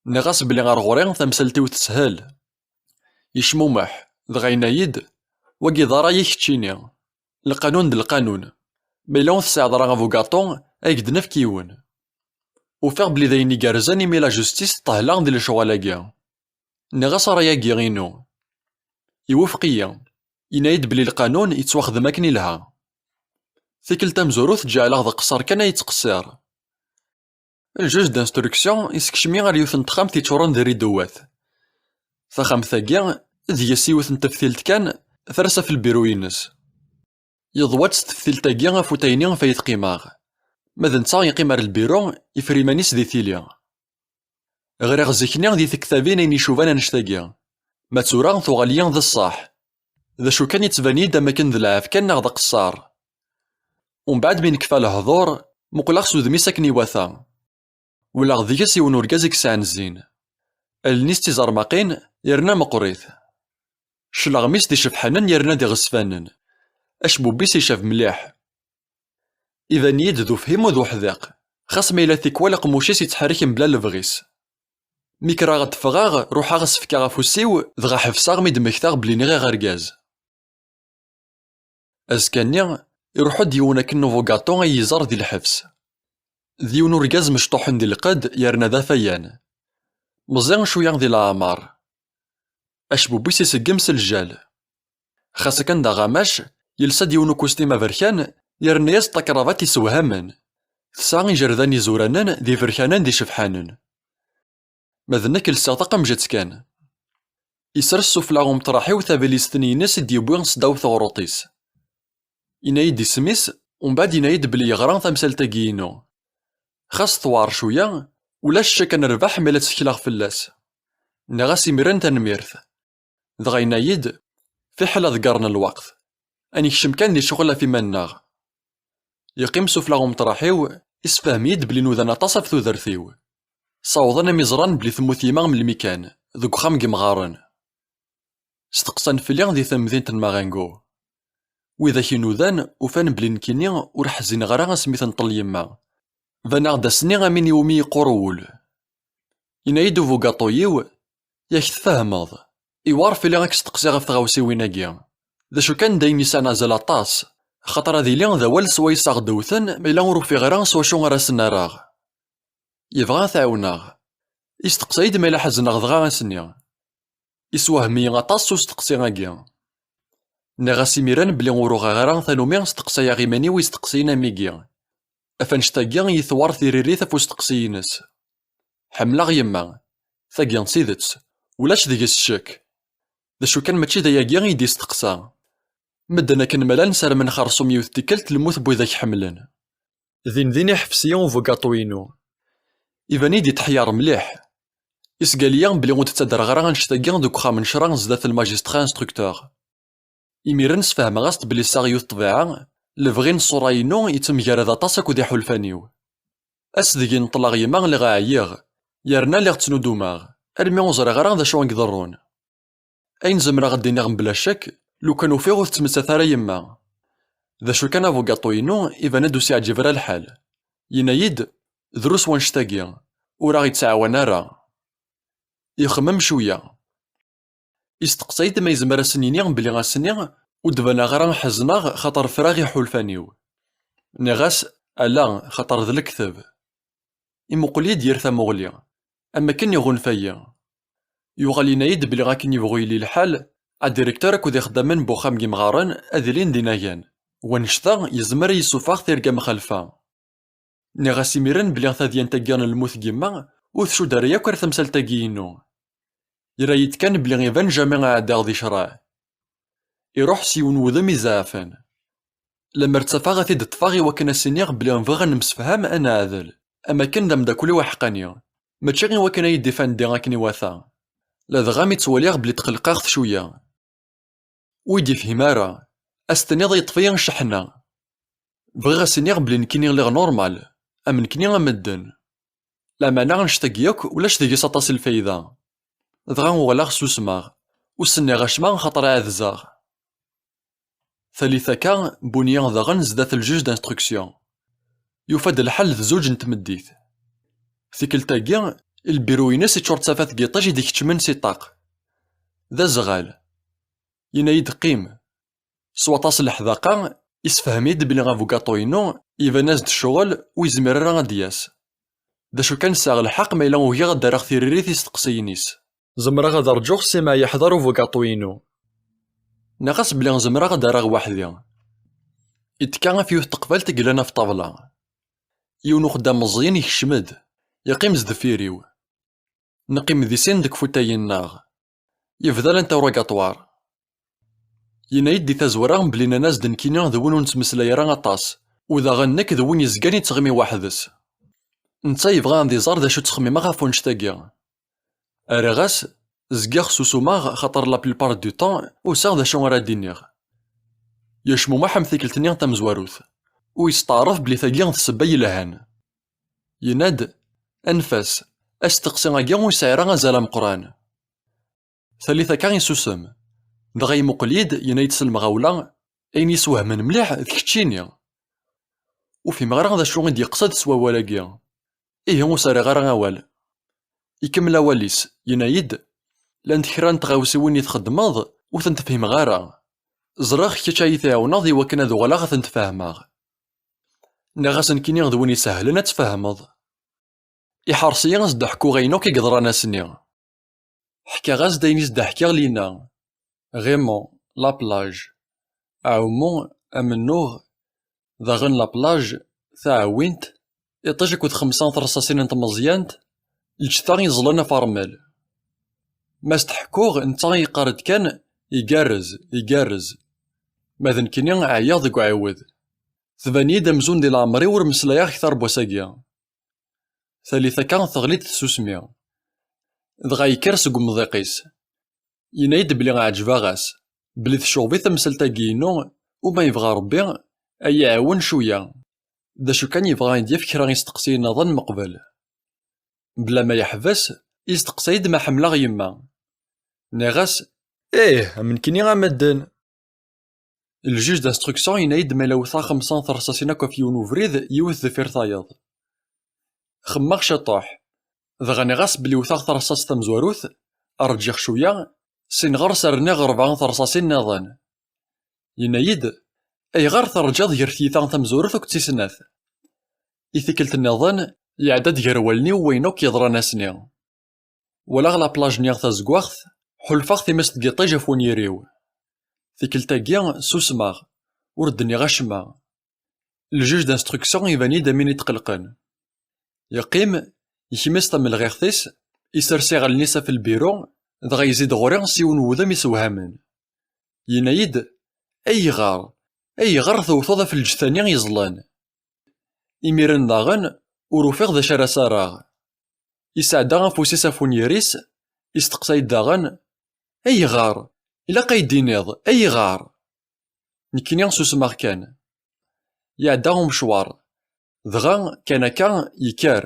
Nniɣ-as belli ar ɣur-i tamsalt-iw teshel. Yecmumeḥ, dɣa yenna-yi-d: "Wagi d ṛṛay-ik keččini. Lqanun d lqanun. Ma yella ur tesɛiḍ ara abugaṭu, ad k-d-nefk yiwen." Ufiɣ belli d ayen igerrzen imi la justice teṭṭehla di lecɣal-agi. Nniɣ-as ṛṛay-agi inu. Iwufeq-iyi. Yenna-yi-d belli lqanun yettwaxdem akken ilha. Tikkelt tamezwarut ǧeɛleɣ d aqeṣṣer kan ay yettqeṣṣir. Le juge d'instruction yessekcem-iyi ɣer yiwet n texxamt yeččuren d rridewat. Taxxamt-agi, deg-s yiwet n teftilt kan, ters ɣef lbiru-ines. Yeḍwa-tt s teftilt-agi afutay-nni ɣef ay qqim-aɣ. Ma d netta yeqqim ar lbiru, iffer iman-is di tili. Ɣriɣ zik-nni di tektabin ayen icuban annect-agi. Ma d tura tuɣal-iyi d ṣṣeḥ. D acu kan yettban-iyi-d am akken d lɛaf kan neɣ d aqeṣṣer. Umbeɛd mi nekfa lehdur, muqleɣ s udem-is akken iwata. Walaɣ deg-s yiwen urgaz i yesɛan zzin. Allen-is d tiẓermaqin, yerna meqqrit. Cclaɣem-is d icebḥanen yerna d iɣezfanen. Acebbub-is icab mliḥ. Iban-iyi-d d ufhim u d uḥdiq, xas ma yella tikwal aqemmuc-is yettḥerrik mebla lebɣi-s. Mi kkreɣ ad d-ffɣeɣ, ruḥeɣ as-fkeɣ afus-iw, dɣa ḥebseɣ mi d-mmektaɣ belli nɣiɣ argaz. Azekka-nni, iruḥ-d yiwen akken n ubugaṭu ay iẓer di lḥebs. D yiwen urgaz mecṭuḥen di lqedd yerna d afayan. Meẓẓi cwiya di leɛmer. Acebbub-is iseggem s ljal. Xas akken d aɣamac, yelsa-d yiwen ukustim aberkan, yerna-yas-d takravat isewhamen. Tesɛa ijerdan izuranen d iberkanen d icebḥanen. Ma d nekk lsiɣ taqemjett kan. Isers sufla umeṭraḥ-iw tabalizt-nni-ines i d-yewwi s ddaw teɣruṭ-is. Yenna-yi-d isem-is, umbeɛd yenna-yi-d belli yeɣra tamsalt-agi-inu. Xas tewɛer cwiya, Ulac ccek ad nerbeḥ mi la ttekleɣ fell-as. Nniɣ-as imiren tanemmirt. Dɣa yenna-yi-d, fiḥel ad ggaren lweqt. Ad nekcem kan di ccɣel ɣef iman-nneɣ. Yeqqim sufella umeṭraḥ-iw, isefhem-iyi-d belli nudan aṭas ɣef tudert-iw. Ssawḍen am iẓran belli temmut yemma melmi kan, deg uxxam n yimɣaren. Steqsan fell-i di temdint n Marengo. Widak inudan ufan belli nekkini ur ḥzineɣ ara asmi tenṭel yemma. Baneɣ-d ass-nni am win iwumi yeqqur wul. Yenna-yi-d ubugaṭu-yiw, yak tfehmeḍ. Iwar fell-i ad k-steqsiɣ ɣef tɣawsiwin-agi. D acu kan d ayen yesɛan azal aṭas, axaṭer ad iliɣ d awal s wayes aɣ-d-wten, ma yella ur ufiɣ ara s wacu ara sen-rreɣ. Yebɣa ad t-ɛiwneɣ. Isteqsa-yi-d ma yella ḥezneɣ dɣa ass-nni. Iswehem-iyi aṭas s usteqsi-agi. Nniɣ-as imiren belli ur uɣeɣ ara tanumi steqsayeɣ iman-iw isteqsiyen am wigi. Ɣef annect-agi i twar tiririt ɣef usteqsi-ines. Ḥemmleɣ yemma. Tagi d tidet. Ulac deg-s ccek. D acu kan mačči d ayagi i d-isteqsa. Medden akken ma llan sarmen xersum yiwet tikkelt lmut n widak ḥemmlen. Din din iḥbes-iyi ubugaṭu-inu. Iban-iyi-d yetḥeyyeṛ mliḥ. Isgal-iyi belli ur d-ttadreɣ ara annect-agi deg uxxam n ccra zdat lmajistra instructeur. Imiren sfehmeɣ-as-d belli sɛiɣ yiwet ṭṭbiɛa, lebɣi n ṣṣura-inu yettemgarad aṭas akked iḥulfan-iw. Ass deg i neṭleɣ yemma lliɣ ɛyiɣ, yerna lliɣ ttnudumeɣ, armi ur ẓriɣ ara d acu i iḍerrun. Ayen zemreɣ ad d-iniɣ mebla ccek, lukan ufiɣ ur tettmettat ara yemma. D acu kan abugaṭu-inu, iban-d ur s-yeɛǧib ara lḥal. Yenna-yi-d, drus wannect-agi, ur aɣ-yettɛawan ara. Ixemmem cwiya. Isteqsa-yi-d ma yezmer ad sen-yini belli ass-nni ur d-baneɣ ara ḥezneɣ xaṭer fraɣ iḥulfan-iw. Nniɣ-as, ala, xaṭer d lekdeb. Imuqel-iyi-d yir tamuɣli, am wakken iɣunfa-yi. Yuɣal yenna-yi-d belli akken yebɣu yili lḥal, adirektur akked ixeddamen n uxxam n yimɣaren ad ilin d inagan. Wannect-a yezmer ad yessufeɣ tirga mxalfa. Nniɣ-as imiren belli tadyant-agi n lmut n yemma ur tcudd ara yakk ar tamsalt-agi-inu. Yerra-yi-d kan belli iban jamais ɛeddaɣ di ccreɛ. Iruḥ s yiwen wudem izeɛfen. Lemmer ttafeɣ ad t-id-ṭṭfeɣ i wakken ad s-iniɣ belli bɣiɣ ad nemsefham, ad neɛdel, am akken d ameddakel-iw aḥeqqani, mačči i wakken ad yi-d-ifandi akken iwata. Ladɣa mi ttwaliɣ belli tqelqeɣ-t cwiya. Ur yi-d-yefhim ara. Ad s-tiniḍ yeṭṭef-iyi cceḥna. Bɣiɣ ad s-iniɣ belli nekkini lliɣ normal, am nekkni am medden. Lameɛna annect-agi yakk ulac deg-s aṭas n lfayda. Dɣa uɣaleɣ susmeɣ, ur s-nniɣ acemma xaṭer ɛedzeɣ. Tallit akka, Bunya daɣen zdat ljuj d'instruction. Yufa-d lḥal d zuǧ n tmeddit. Tikkelt-agi, lbiru-ines iččur d tafat n yiṭij i d-ikeččmen si ṭṭaq. D azɣal. Yenna-yi-d qqim. S waṭas n leḥdaqa, isefhem-iyi-d belli abugaṭu-inu iban-as-d ccɣel ur yezmir ara ad d-yas. D acu kan sɛiɣ lḥeqq ma yella ugiɣ ad d-rreɣ tiririt i isteqsiyen-is. Zemreɣ ad rǧuɣ sima yeḥḍer ubugaṭu-inu. Nniɣ-as belli zemreɣ ad d-rreɣ weḥd-i. Ittekka ɣef yiwet teqbalt i yellan ɣef ṭṭabla. Yiwen uxeddam meẓẓiyen ikcem-d, yeqqim sdeffir-iw. Neqqim di sin deg ufutay-nneɣ. Yebda l'interrogatoire. Yenna-yi-d di tazwara belli nnan-as-d nekkini d win ur nettmeslay ara aṭas, u daɣen nekk d win yezgan yettɣimi weḥd-s. Netta yebɣa ad iẓer d acu ttxemmimeɣ ɣef wannect-agi. Rriɣ-as, zgiɣ susumeɣ xaṭer la plupart du temps ur sɛiɣ d acu ara d-iniɣ. Yecmumeḥ am tikkelt-nni tamezwarut, u yesteɛref belli tagi d ssebba yelhan. Yenna-d, anef-as, asteqsi-agi ur yesɛi ara azal ameqqran. Tallit akka isusem. Dɣa imuqel-iyi-d, yenna-yi-d s lemɣawla, ayen yeswehmen mliḥ d keččini. Ur fhimeɣ ara d acu i d-yeqsed s wawal-agi. Ihi ur s-rriɣ ara awal. Ikemmel awal-is, yenna-yi-d, llant kra n tɣawsiwin i txeddmeḍ ur tent-fhimeɣ ara. Ẓriɣ kečč ad yi-tɛiwneḍ i wakken ad uɣaleɣ ad tent-fehmeɣ. Nniɣ-as nekkini d win isehlen ad tfehmeḍ. Iḥreṣ-iyi ad s-d-ḥkuɣ ayen akk i yeḍran ass-nni. Ḥkiɣ-as-d ayen i s-d-ḥkiɣ Lina. Raymond, la plage. Aɛummu, amennuɣ, daɣen la plage, taɛwint, iṭij akked xemsa n terṣasin n tmeẓyant, lǧetta iẓẓlen ɣef ṛṛmel. Ma s-d-ḥkuɣ, netta yeqqar-d kan, igerrez, igerrez. Ma d nekkini, ɛyiɣ deg uɛiwed. Tban-iyi-d amzun di leɛmer-iw ur meslayeɣ kter n wass-agi. Talit akka teɣli-d tsusmi. Dɣa yekker seg umḍiq-is. Yenna-yi-d belli ɛeǧbeɣ-as, belli tecɣeb-it tamsalt-agi-inu, u ma yebɣa Rebbi, a yi-iɛawen cwiya. D acu kan, yebɣa ad yi-d-yefk kra isteqsiyen nniḍen meqbel. Bla ma yeḥbes, yesteqsa-yi-d ma ḥemmleɣ yemma. Nniɣ-as, ih, am nekkini a medden. Ljuj d'instruction yenna-yi-d ma yella wteɣ xemsa n terṣasin akk ɣef yiwen ubrid, yiwet deffir tayeḍ. Xemmeɣ ciṭuḥ. Dɣa nniɣ-as belli wteɣ tarṣast tamezwarut, rǧiɣ cwiya, sin ɣer-s rniɣ rebɛa n terṣasin nniḍen. Yenna-yi-d, ayɣer terǧiḍ gar tyita tamezwarut akked tis snat? I tikkelt nniḍen, iɛedda-d gar wallen-iw wayen akk yeḍran ass-nni. Walaɣ la plage-nni tazeggaɣt, ḥulfaɣ times n yiṭij ɣef wenyir-iw. Tikkelt-agi, susmeɣ, ur d-nniɣ acemma. Ljuj d'instruction iban-iyi-d am win itqelqen. Yeqqim, yekmes tamelɣiɣt-is, isers iɣallen-is ɣef lbiru, dɣa yezzi-d ɣur-i s yiwen n wudem isewhamen. Yenna-yi-d, ayɣer, ayɣer tewteḍ ɣef lǧetta-nni yeẓlan? Imiren daɣen, ur ufiɣ d acu ara s-rreɣ. Isɛedda afus-is ɣef wenyir-is, isteqsa-yi-d daɣen, ayɣer? Ilaq ad yi-d-tiniḍ, ayɣer? Nekkini susmeɣ kan. Iɛedda umecwar. Dɣa, kan akka, yekker.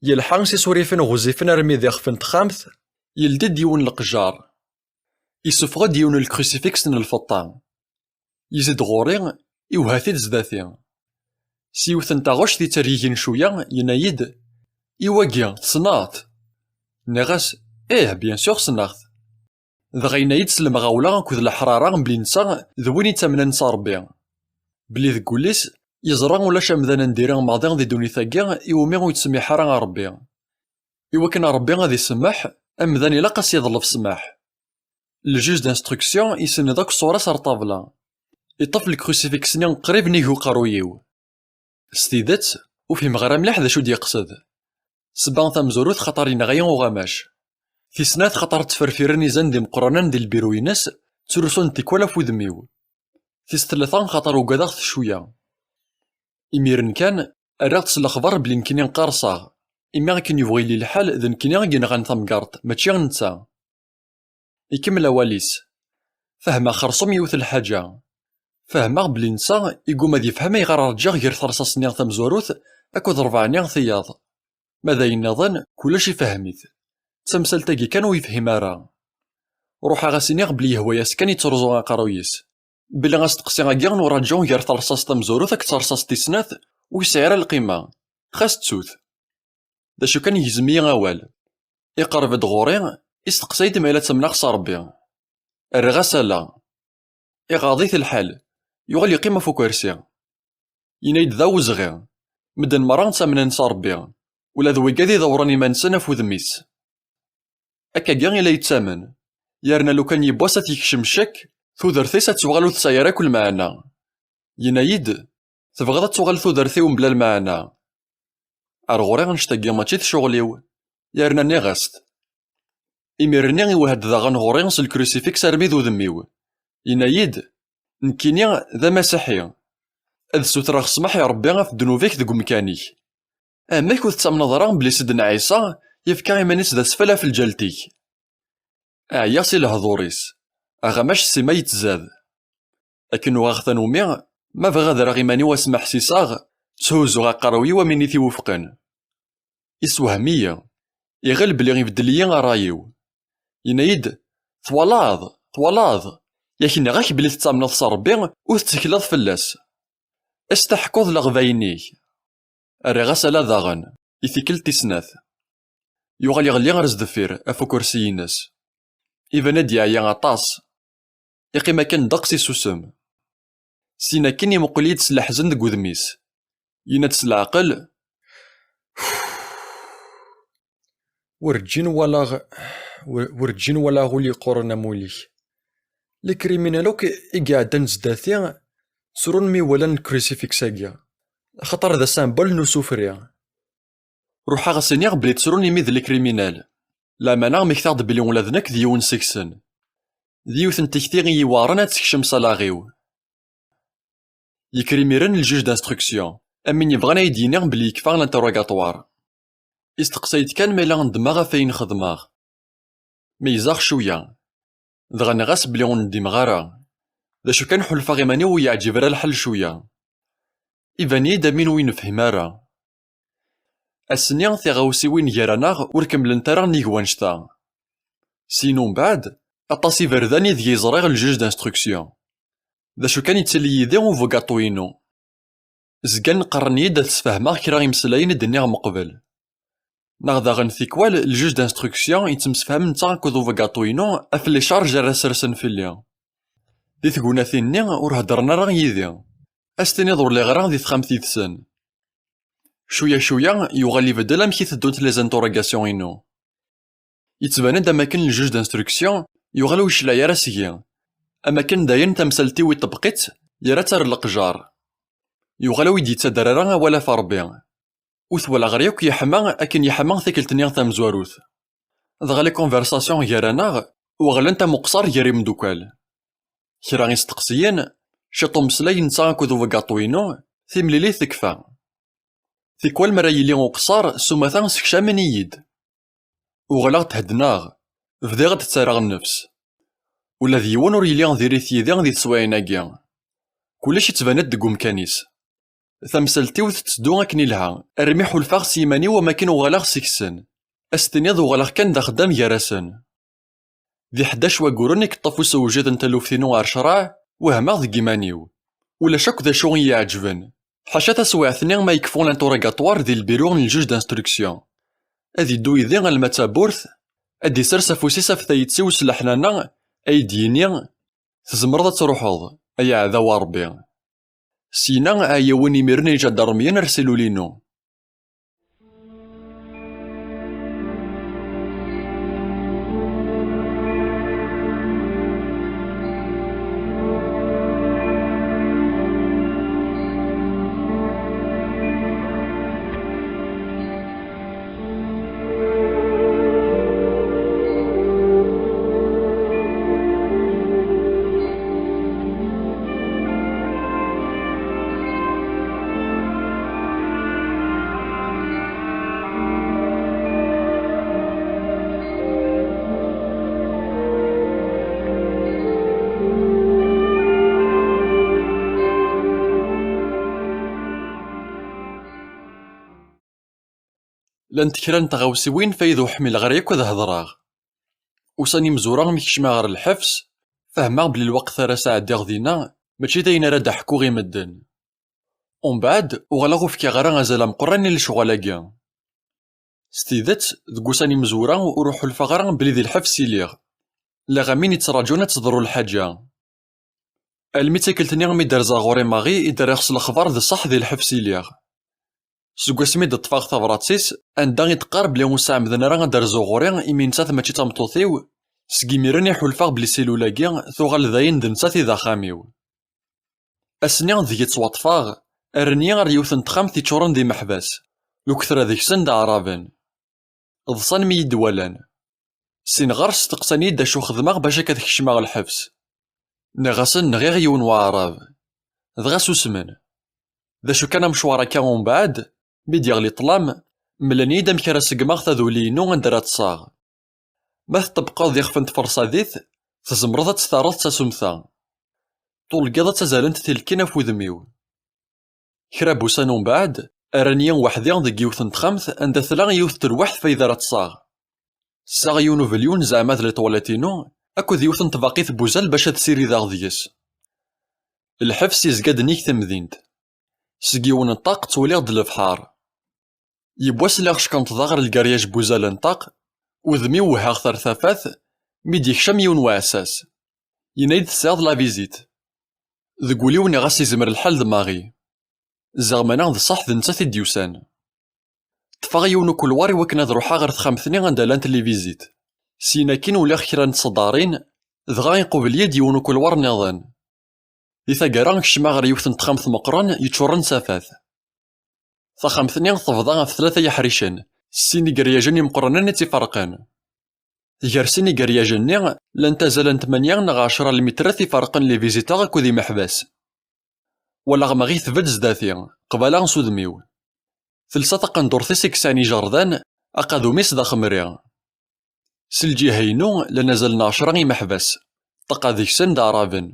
Yelḥa s isurifen ɣezzifen armi d ixef n texxamt, yeldi-d yiwen n leqjar. Isuffeɣ-d yiwen n lkrusifiks n lfeṭṭa. Yezzi-d ɣur-i, iwehha-t-id zdat-i. S yiwet n taɣect yettergigin cwiya, yenna-yi-d, i wagi, tessneḍ-t? Nniɣ-as, ih, bien sûr ssneɣ-t. Dɣa yenna-yi-d s lemɣawla akked leḥrara belli netta d win yettamnen s Ṛebbi. Belli deg wul-is, yeẓra ulac amdan n diri maḍi di ddunit-agi iwumi ur yettsemmiḥ ara Ṛebbi. Iwakken Ṛebbi ad isemmeḥ, amdan ilaq ad s-yeḍleb ssmaḥ. Ljuj d'instruction isenned akk ṣṣura-s ar ṭṭabla. Iṭṭef lkrusifiks-nni qrib nnig uqerruy-iw. S tidet, ur fhimeɣ ara mliḥ d acu d-yeqsed. Sebba tamezwarut xaṭer yenɣa-yi uɣamac. Tis snat xaṭer ttferfiren izan d imeqqranen di lbiru-ines, ttrusun tikwal ɣef wudem-iw. Tis tlata xaṭer ugadeɣ-t cwiya. Imiren kan, rriɣ-d s lexbar belli nekkini qqerṣeɣ, imi akken yebɣu yili lḥal d nekkini i yenɣan tamgerḍt, mačči netta. Ikemmel awal-is. Fehmeɣ xerṣum yiwet n lḥaǧa. Fehmeɣ belli netta iguma ad yefhem ayɣer rǧiɣ gar terṣast-nni tamezwarut akked rebɛa-nni tiyaḍ. Ma d ayen nniḍen, kullec ifhem-it. D tamsalt-agi kan ur yefhim ara. Ruḥeɣ a s-iniɣ belli yehwa-yas kan yettruẓu aqerruy-is. Belli asteqsi-agi n uraǧu gar terṣast tamezwarut akked terṣast tis snat ur yesɛi ara lqima. Xas ttut. D acu kan, yegzem-iyi awal. Iqerreb-d ɣur-i, isteqsa-yi-d ma yella ttamneɣ s Ṛebbi. Rriɣ-as ala. Iɣaḍ-it lḥal. Yuɣal yeqqim ɣef ukersi. Yenna-yi-d d awezɣi. Medden merra ttamnen s Ṛebbi. Ula d wigad idewwren iman-nsen ɣef wudem-is. Akkagi i la yettamen. Yerna lukan yiwwas ad t-yekcem ccek, tudert-is ad tuɣal ur tesɛi ara akk lmeɛna. Yenna-yi-d, tebɣiḍ ad tuɣal tudert-iw mebla lmeɛna? Ar ɣur-i annect-agi mačči d ccɣel-iw, yerna nniɣ-as-t. Imir-nni iwehha-d daɣen ɣur-i s lkrusifiks armi d udem-iw. Yenna-yi-d, nekkini d amasiḥi. Ad sutreɣ ssmaḥ i Ṛebbi ɣef ddnub-ik deg umkan-ik. Amek ur tettamneḍ ara belli Sidna Ɛisa yefka iman-is d asfel ɣef lǧalt-ik? Ɛyiɣ si lehdur-is. Aɣamac sima yettzad. Akken uɣeɣ tanumi, ma bɣiɣ ad rreɣ iman-iw ad smeḥsiseɣ, tthuzzuɣ aqerruy-iw am win i t-iwufqen. Iswehm-iyi. Iɣil belli ibeddel-iyi ṛṛay-iw. Yenna-yi-d, twalaḍ, twalaḍ, yak nniɣ-ak belli tettamneḍ s Ṛebbi, ur tettekleḍ fell-as. Asteḥkuḍ leɣbayen-ik. Rriɣ-as ala daɣen, i tikkelt tis snat. Yuɣal iɣelli ar sdeffir, ɣef ukersi-ines. Iban-d yeɛya aṭas. Iqqim akken ddeqs isusem. Syin akken imuqel-iyi-d s leḥzen deg wudem-is. Yenna-d s leɛqel, werǧin walaɣ, wer-, werǧin walaɣ ul yeqquren am ul-ik. Lekriminal akk i iɛeddan zdat-i, ttrun mi walan lkrusifiks-agi, axaṭer d asymbol n usufri. Ruḥeɣ as-iniɣ belli ttrun imi d lekriminal. Lameɛna mmektaɣ-d belli ula d nekk d yiwen seg-sen. D yiwet n tekti i yi-iweɛren ad tekcem s alaɣ-iw. Yekker imiren ljuj d'instruction, am win yebɣan ad yi-d-yini belli yekfa l'interrogatoire. Isteqsa-yi-d kan ma yella ndemmeɣ ɣef ayen xedmeɣ. Meyyzeɣ cwiya. Dɣa nniɣ-as belli ur ndimeɣ ara. D acu kan, ḥulfaɣ iman-iw ur yeɛǧib ara lḥal cwiya. Iban-iyi-d am win ur nefhim ara. Ass-nni, tiɣawsiwin gar-aneɣ ur kemmlent ara nnig wanect-a. Syin umbeɛd, aṭas iberdan ideg i ẓriɣ ljuj d'instruction. D acu kan, yettili yid-i ubugaṭu-inu. Zgan qqaren-iyi-d ad sfehmeɣ kra imeslayen i d-nniɣ meqbel. Neɣ daɣen tikwal, ljuj d'instruction yettemsefham netta akked ubugaṭu-inu ɣef les charges ara sersen fell-i. Di tegnatin-nni ur heddren ara yid-i. Ad s-tiniḍ ur lliɣ ara di texxamt yid-sen. Cwiya cwiya, yuɣal ibeddel amek i teddunt les interrogations-inu. Yettban-d am akken ljuj d'instruction yuɣal ur yecliɛ ara seg-i, am akken dayen tamsalt-iw iṭebbeq-itt, yerra-tt ar leqjar. Yuɣal ur yi-d-yettader ara awal ɣef Ṛebbi. Ur t-walaɣ ara yakk yeḥma akken yeḥma tikkelt-nni tamezwarut. Dɣa les conversations gar-aneɣ uɣalent am uqṣar gar imeddukal. Kra isteqsiyen, ciṭ umeslay netta akked ubugaṭu-inu, timlilit tekfa. Tikwal mi ara yili uqṣar, s umata sekcamen-iyi-d. Uɣaleɣ theddneɣ, bdiɣ ad d-ttarraɣ nnefs. Ula d yiwen ur yelli diri-t yid-i di teswiɛin-agi. Kullec yettban-d deg umkan-is. Tamsalt-iw tetteddu akken ilha, armi ḥulfaɣ s yiman-iw am akken uɣaleɣ seg-sen. Ad s-tiniḍ uɣaleɣ kan d axeddam gar-asen. Di ḥdac wagguren i yeṭṭef usewjed n taluft-inu ar ccṛeɛ, wehmeɣ deg yiman-iw. Ulac akk d acu i yi-iɛeǧben. Ḥaca taswiɛt-nni ma yekfu l'interrogatoire di lbiru n ljuj d'instruction. Ad yeddu yid-i alma d tawwurt, ad d-isers afus-is ɣef tayet-iw s leḥnana, ad yi-d-yini: "Tzemreḍ ad truḥeḍ, ay aɛdaw n Ṛebbi." Syin-a, ɛyiwen imiren iǧadarmiyen ar silul-inu. Llant kra n tɣawsiwin fayda ur ḥmileɣ ara yakk ad hedreɣ. Usan imezwura mi kecmeɣ ɣer lḥebs, fehmeɣ belli lweqt ara sɛeddiɣ dinna mačči d ayen ara d-aḥkuɣ i medden. Umbeɛd, uɣaleɣ ur fkiɣ ara azal ameqqran i lecɣal-agi. S tidet, deg ussan imezwura ur ḥulfaɣ ara belli di lḥebs i lliɣ. Lliɣ am win yettraǧun ad teḍru lḥaǧa. Almi d tikkelt-nni mi d-rzaɣ ɣur-i Marie i d-rriɣ s lexbar d ṣṣeḥ di lḥebs i lliɣ. Seg wasmi d-ṭṭfeɣ tabrat-is, anda i d-teqqar belli ur sɛemmden ara ad d-rzuɣ ɣur-i imi nettat mačči d tameṭṭut-iw, seg imiren i ḥulfaɣ belli silul-agi tuɣal d ayen d nettat i d axxam-iw. Ass-nni deg i ttwaṭṭfeɣ, rren-iyi ar yiwet n texxamt yeččuren d imeḥbas, lketṛa deg-sen d aɛraben. Ḍsan mi yi-d-walan. Sin ɣer-s steqsan-iyi-d acu xedmeɣ bac akka ad kecmeɣ lḥebs. Nniɣ-asen nɣiɣ yiwen waɛrab. Dɣa susmen. D acu kan, amecwar akka umbeɛd, mi d-yeɣli ṭṭlam, mlan-iyi-d amek ara seggmeɣ taduli-inu anda ara ṭṭseɣ. Ma tṭebbqeḍ ixef n tferṣadit, tzemreḍ ad tt-terreḍ d tasumta. Tulgiḍ ad ttazalent tilkin ɣef wudem-iw. Kra n wussan umbeɛd, rran-iyi weḥd-i deg yiwet n texxamt anda tella yiwet n telweḥt fayda ara ṭṭseɣ. Ssaɣ yiwen ubelyun zeɛma d letwalat-inu, akked yiwet n tbaqit n wuzal bac ad ssirideɣ deg-s. Lḥebs yezga-d nnig temdint. Seg yiwen n ṭṭaq ttwaliɣ-d lebḥer. Yiwwas lliɣ ckunṭḍeɣ ɣer lgaryaj n wuzal n ṭṭaq, udem-iw wehhaɣ-t ar tafat, mi d-yekcem yiwen uɛessas. Yenna-yi-d tesɛiḍ la visite. Deg wul-iw nniɣ-as yezmer lḥal d Marie. Zeɛma neɣ d ṣṣeḥ d nettat i d-yusan. Ṭṭfeɣ yiwen ukulwar i wakken ad ruḥeɣ ɣer texxamt-nni anda llant les visites. Syin akkin uliɣ kra n tṣeddarin, dɣa iqubel-iyi-d yiwen ukulwar nniḍen. Di taggara kecmeɣ ɣer yiwet n texxamt meqqren yeččuren d tafat. Taxxamt-nni tebḍa ɣef tlata yeḥricen, s sin igeryajen imeqqranen i tt-iferqen. Gar sin igeryajen-nni, llant azal n tmanya neɣ ɛecra lmitrat iferqen les visiteurs akked imeḥbas. Walaɣ Marie tbedd zdat-i, qbala s udem-iw. Telsa taqendurt-is i yesɛan ijerdan, Aqadum-is d axemri. Si lǧiha-inu, llan azal n ɛecra imeḥbas. Ṭṭaqa deg-sen d aɛraben.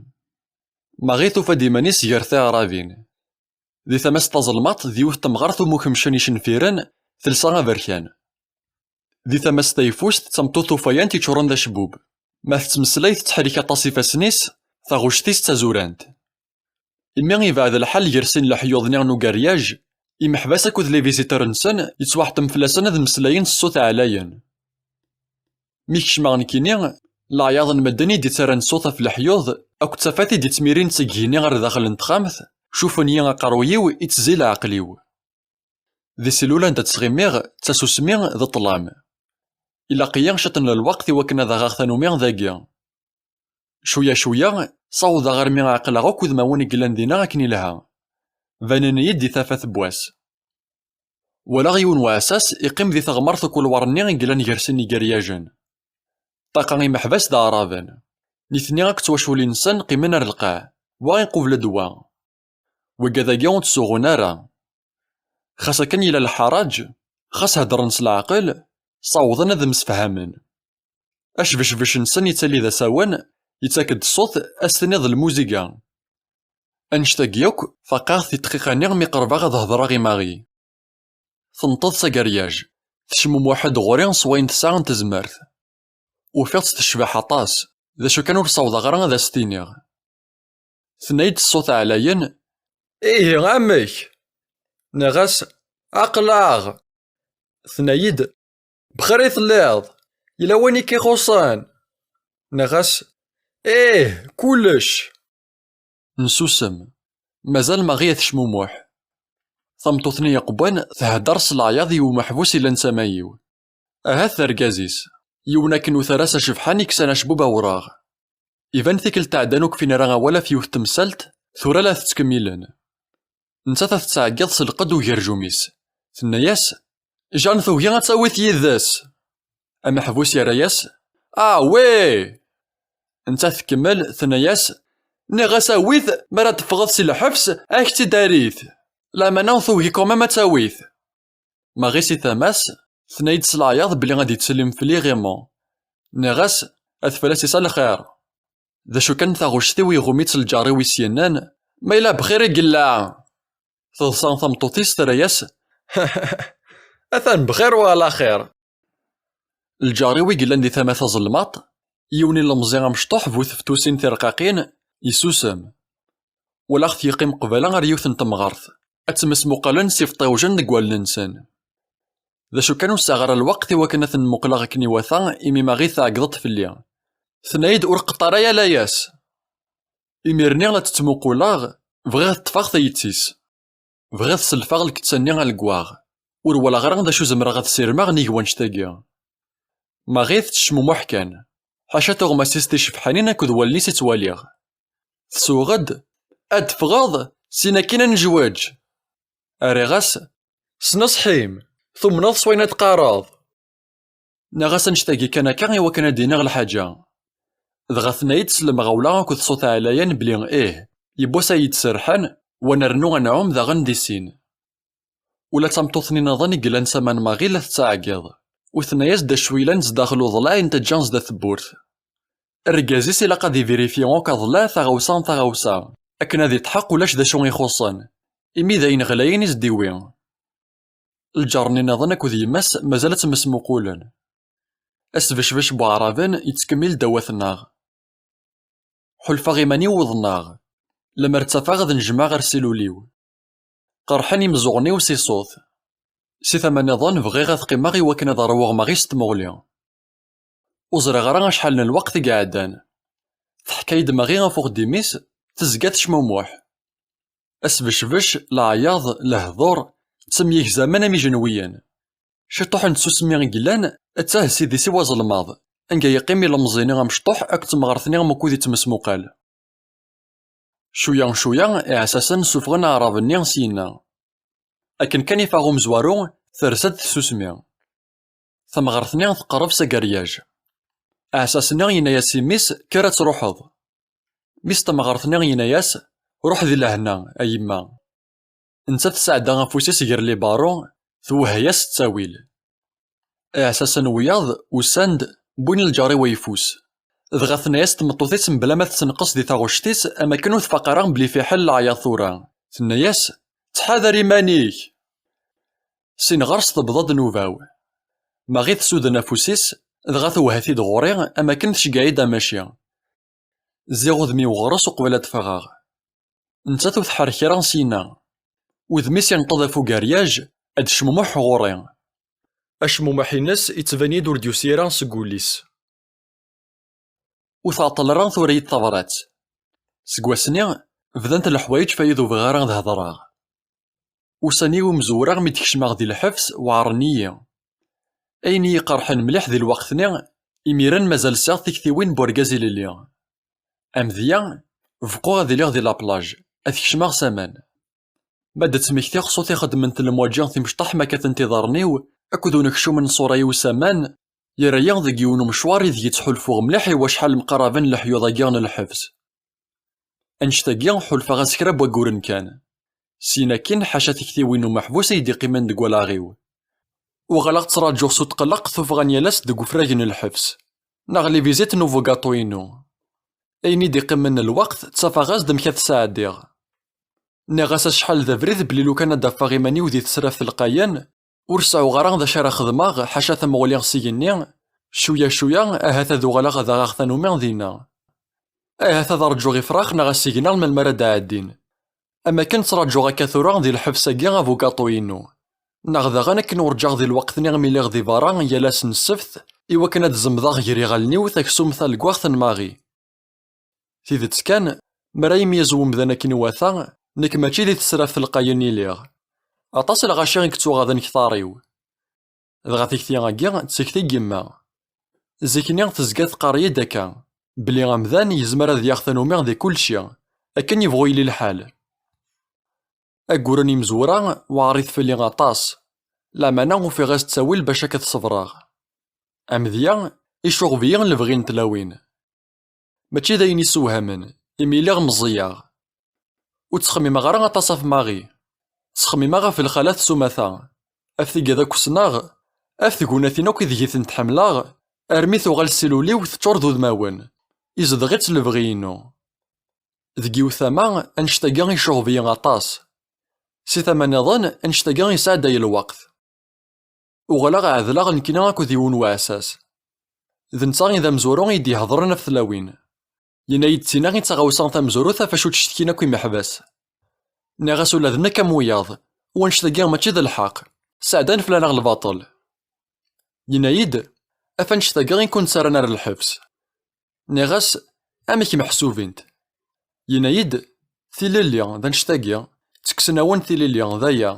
Marie tufa-d iman-is gar tiɛrabin. Di tama-s taẓelmaṭ, d yiwet temɣart umi ukemcen icenfiren, telsa aberkan. Di tama-s tayeffust, d tameṭṭut tufayant yeččuren d acebbub. Ma tettmeslay, tettḥerrik aṭas ifassen-is, taɣect-is d tazurant. Imi yebɛed lḥal gar sin leḥyuḍ-nni n ugeryaj, imeḥbas akked les visiteurs-nsen, yettwaḥettem fell-asen ad mmeslayen s ṣṣut ɛlayen. Mi kecmeɣ nekkini, leɛyaḍ n medden i d-ittarran ṣṣut ɣef leḥyuḍ akked tafat i d-ittmirin seg igenni ɣer daxel n texxamt, cuffen-iyi aqerruy-iw, ittezzi leɛqel-iw. Di silul anda ttɣimiɣ, d tasusmi, d ṭṭlam. Ilaq-iyi ciṭ n lweqt i wakken ad aɣeɣ tanumi dagi. Cwiya cwiya, ssawḍeɣ armi ɛeqleɣ akk udmawen i yellan dinna akken ilha. Banen-iyi-d di tafat n wass. Walaɣ yiwen uɛessas iqqim di teɣmert ukulwar-nni i yellan gar sin igeryajen. Ṭṭaqa imeḥbas d aɛraben. Nitni akk d twaculin-nsen qqimen ar lqaɛ, wa iqubel-d wa. Wigad-agi ur ttsuɣun ara. Xas akken yella lḥaraǧ, xas heddren s leɛqel, ssawḍen ad msefhamen. Acbecbec-nsen yettali d asawen, yettak-d ṣṣut, ad s-tiniḍ d lmuziga. Annect-agi akk, faqeɣ-t i dqiqa-nni mi qerbeɣ ad hedreɣ i Marie. Tenṭeḍ s ageryaj, tecmumuḥ-d ɣur-i s wayen tesɛa n tezmert. Ufiɣ-tt tecbeḥ aṭas, d acu kan ur ssawḍeɣ ara ad as-t-iniɣ. Tenna-yi-d s ṣṣut ɛlayen: "Ihi, amek?" Nniɣ-as: "Aql-aɣ." Tenna-yi-d: "Bxir i telliḍ? Yella wayen i k-ixuṣṣen?" Nniɣ-as: "Ih, kullec." Nsusem. Mazal Marie tecmumuḥ. Tameṭṭut-nni yeqwan thedder s leɛyaḍ i umeḥbus yellan d tama-iw. Ahat d argaz-is. Yiwen akken utar-as acebḥan i yeksan acebbub awraɣ. Iban tikkelt tɛeddan ur k-fin ara awal ɣef yiwet temsalt, tura la tettkemmilen. Nettat ad tettɛeggiḍ s lqedd ugerjum-is. Tenna-yas: "Jeanne tugi ad tawi-t yid-s." Ameḥbus yerra-yas: "Ah, wi!" Nettat tkemmel, tenna-yas: "Nniɣ-as awi-t, mi ara teffɣeḍ si lḥebs, ad ak-tt-id-arit. Lameɛna tugi quand même ad tawi-t." Marie si tama-s, tenna-yi-d s leɛyaḍ belli ad yettsellim fell-i ɣimu. Nniɣ-as: "Ad fell-as isal lxir." D acu kan, taɣect-iw iɣum-itt lǧar-iw i s-yennan: "Ma yella bxir i yella!" Teḍsa tameṭṭut-is, terra-yas: "Atan bxir wa ɛla xir." Lǧar-iw i yellan di tama taẓelmaṭ, yiwen ilemẓi amecṭuḥ bu teftusin tirqaqin, yessusem. Walaɣ-t yeqqim qbala ar yiwet n temɣart, ad ttmesmuqalen s ifeṭṭiwjen deg wallen-nsen. D acu kan, ur sɛiɣ ara lweqt i wakken ad ten-muqleɣ akken iwata, imi Marie tɛeggḍ-d fell-i. Tenna-yi-d: "Ur qeṭṭer ara a layas." Imir-nni la tt-ttmuquleɣ, bɣiɣ ad ṭṭfeɣ tayet-is. Bɣiɣ ad selfeɣ lkettan-nni aleggaɣ. Ur walaɣ ara d acu zemreɣ ad ssirmeɣ nnig wannect-agi. Marie tettecmumuḥ kan. Ḥaca tuɣmas-is ticebḥanin akked wallen-is i ttwaliɣ. Tsuɣ-d: "Ad d-teffɣeḍ, sin akin ad nejweǧ." Rriɣ-as: "Sneṣḥim, tumneḍ s wayen ad d-teqqareḍ?" Nniɣ-as annect-agi kan akka i wakken ad d-iniɣ lḥaǧa. Dɣa tenna-yi-d s lemɣawla akked ṣṣut ɛlayen belli ih, yiwwas ay d-serḥen, wa nernu anɛum daɣen di sin. Ula d tameṭṭut-nni nniḍen i yellan s aman Marie la tettɛeggiḍ, u tenna-yas-d acu yellan zdaxel uḍlaɛ i n-teǧǧa zdat tewwurt. Argaz-is ilaq ad ivirifi akk aḍlaɛ taɣawsa taɣawsa, akken ad itḥeqq ulac d acu ixuṣṣen, imi d ayen ɣlayen i s-d-iwwi. Lǧar-nni nniḍen akked yemma-s mazal ad ttmesmuqulen. Asbecbec n waɛraben yettkemmil ddaw-atneɣ. Ḥulfaɣ iman-iw uḍneɣ. Lemmer ttafeɣ ad nejmeɣ ar silul-iw. Qerḥen imeẓẓuɣen-iw si ṣṣut. Si tama nniḍen bɣiɣ ad qqimeɣ i wakken ad ṛwuɣ Marie s tmuɣli. Ur ẓriɣ ara acḥal n lweqt i iɛeddan. Teḥka-yi-d Marie ɣef uxeddim-is, tezga tecmumuḥ. Asbecbec, leɛyaḍ, lehdur, ttemyegzamen am ijenwiyen. Ciṭuḥ n tsusmi i yellan, attah s idis-iw aẓelmaḍ, anga yeqqim ilemẓi-nni amecṭuḥ akked temɣart-nni am ukud ittmesmuqal. Cwiya cwiya, iɛessasen ssufɣen aɛrab-nni syenna. Akken kan iffeɣ umezwaru, terza-d tsusmi. Tamɣart-nni teqreb s ageryaj. Aɛessas-nni yenna-yas i mmi-s: "Kker ad truḥeḍ." Mmi-s tamɣart-nni yenna-yas: "Ruḥ di lehna, a yemma." Nettat tesɛedda afus-is gar les barreaux, twehha-yas s ttawil. Iɛessasen wiyaḍ usan-d, wwin lǧar-iw ayeffus. Dɣa tenna-yas tmeṭṭut-is mebla ma tettenqes di taɣect-is, am akken ur tfaq ara belli fiḥel leɛyaḍ tura. Tenna-yas: "Ttḥadar iman-ik!" Sin ɣer-s tebḍa ddnuba-w. Marie tessuden afus-is, dɣa tewha-t-id ɣur-i, am akken tceggeɛ-id amaci. Zziɣ udem-iw ɣer-s uqbel ad d-ffɣeɣ. Nettat ur tḥerr kra syin-a. Udem-is inṭeḍ ɣef ugeryaj, ad d-tecmumuḥ ɣur-i. Acmumeḥ-ines yettban-iyi-d ur d-yusi ara seg wul-is. Ur tɛeṭṭel ara tura-yi-d tabrat. Seg wass-nni, bdant leḥwayeǧ f ayen ur bɣiɣ ara ad hedreɣ. Ussan-iw imezwura mi d-kecmeɣ di lḥebs weɛren-iyi. Ayen i yi-iqerḥen mliḥ di lweqt-nni, imiren mazal sɛiɣ tiktiwin n urgaz ilelli. Amedya, bquɣ ad iliɣ di la plage, ad kecmeɣ s aman. Ma d-ttmektiɣ ṣṣut ixeddmen lemwaǧi timecṭaḥ ma kkatent iḍarren-iw, akked unekcum n ṣṣura-iw s aman, yerra-yi deg yiwen umecwar ideg ttḥulfuɣ mliḥ i wacḥal mqaraben leḥyuḍ-agi n lḥebs. Annect-agi ḥulfaɣ-as kra n wagguren kan. Syin akkin, ḥaca tiktiwin n umeḥbus ay d-iqqimen deg wallaɣ-iw. Uɣaleɣ ttraǧuɣ s utqelleq tuffɣa n yal ass deg ufrag n lḥebs, neɣ les visites n ubugaṭu-inu. Ayen i d-iqqimen n lweqt, ttafeɣ-as-d amek ad t-sɛeddiɣ. Nniɣ-as acḥal d abrid belli lukan ad d-afeɣ iman-iw di tesraft lqayen, ur sɛuɣ ara d acu ara xedmeɣ, ḥaca tamuɣli s igenni, cwiya cwiya, ahat ad uɣaleɣ ad aɣeɣ tanumi dinna. Ahat ad rǧuɣ ifrax neɣ asigna melmi ara d-ɛeddin. Am akken ttraǧuɣ akka tura di lḥebs-agi abugaṭu-inu. Neɣ daɣen akken ur rǧaɣ di lweqt-nni mi lliɣ di berra yal ass n ssebt, i wakken ad zemḍeɣ gar iɣallen-iw taksumt taleggaɣt n Marie. Tidet kan, mi ara yemyaz wemdan akken iwata, nekk mačči di tesraft lqayen i lliɣ. Aṭas lɣaci i yettuɣaḍen ktar-iw. Dɣa tikti-agi d tikti n yemma. Zik-nni tezga teqqar-iyi-d akka, belli amdan yezmer ad yaɣ tanumi di kulci, akken yebɣu yili lḥal. Agguren imezwura weɛrit fell-i aṭas, lameɛna ufiɣ-as ttawil bac ad t-ṣebreɣ. Amedya, icuɣeb-iyi lebɣi n tlawin. Mačči d ayen isewhamen, imi lliɣ meẓẓiyeɣ. Ur ttxemmimeɣ ara aṭas ɣef Marie. Ttxemmimeɣ ɣef lxalat s umata, ɣef tigad akk ssneɣ, ɣef tgunatin akk ideg i tent-ḥemmleɣ, armi tuɣal ssilul-iw teččur d udmawen, izdeɣ-itt lebɣi-inu. Deg yiwet tama, annect-agi icuɣeb-iyi aṭas. Si tama nniḍen, annect-agi yesɛedday lweqt. Uɣaleɣ ɛedleɣ nekkni akked yiwen uɛessas. D netta i d amezwaru i d-ihedṛen ɣef tlawin. Yenna-yi-d d tinna i d taɣawsa tamezwarut ɣef acu ttcetkin akk imeḥbas. Nniɣ-as ula d nekk am wiyaḍ, u annect-agi mačči d lḥeqq, sɛeddan fell-aneɣ lbaṭel. Yenna-yi-d, ɣef annect-agi i kun-ttarran ar lḥebs. Nniɣ-as, amek meḥsubint? Yenna-yi-d, tilelli, d annect-agi, ttekksen-awen tilelli, d aya.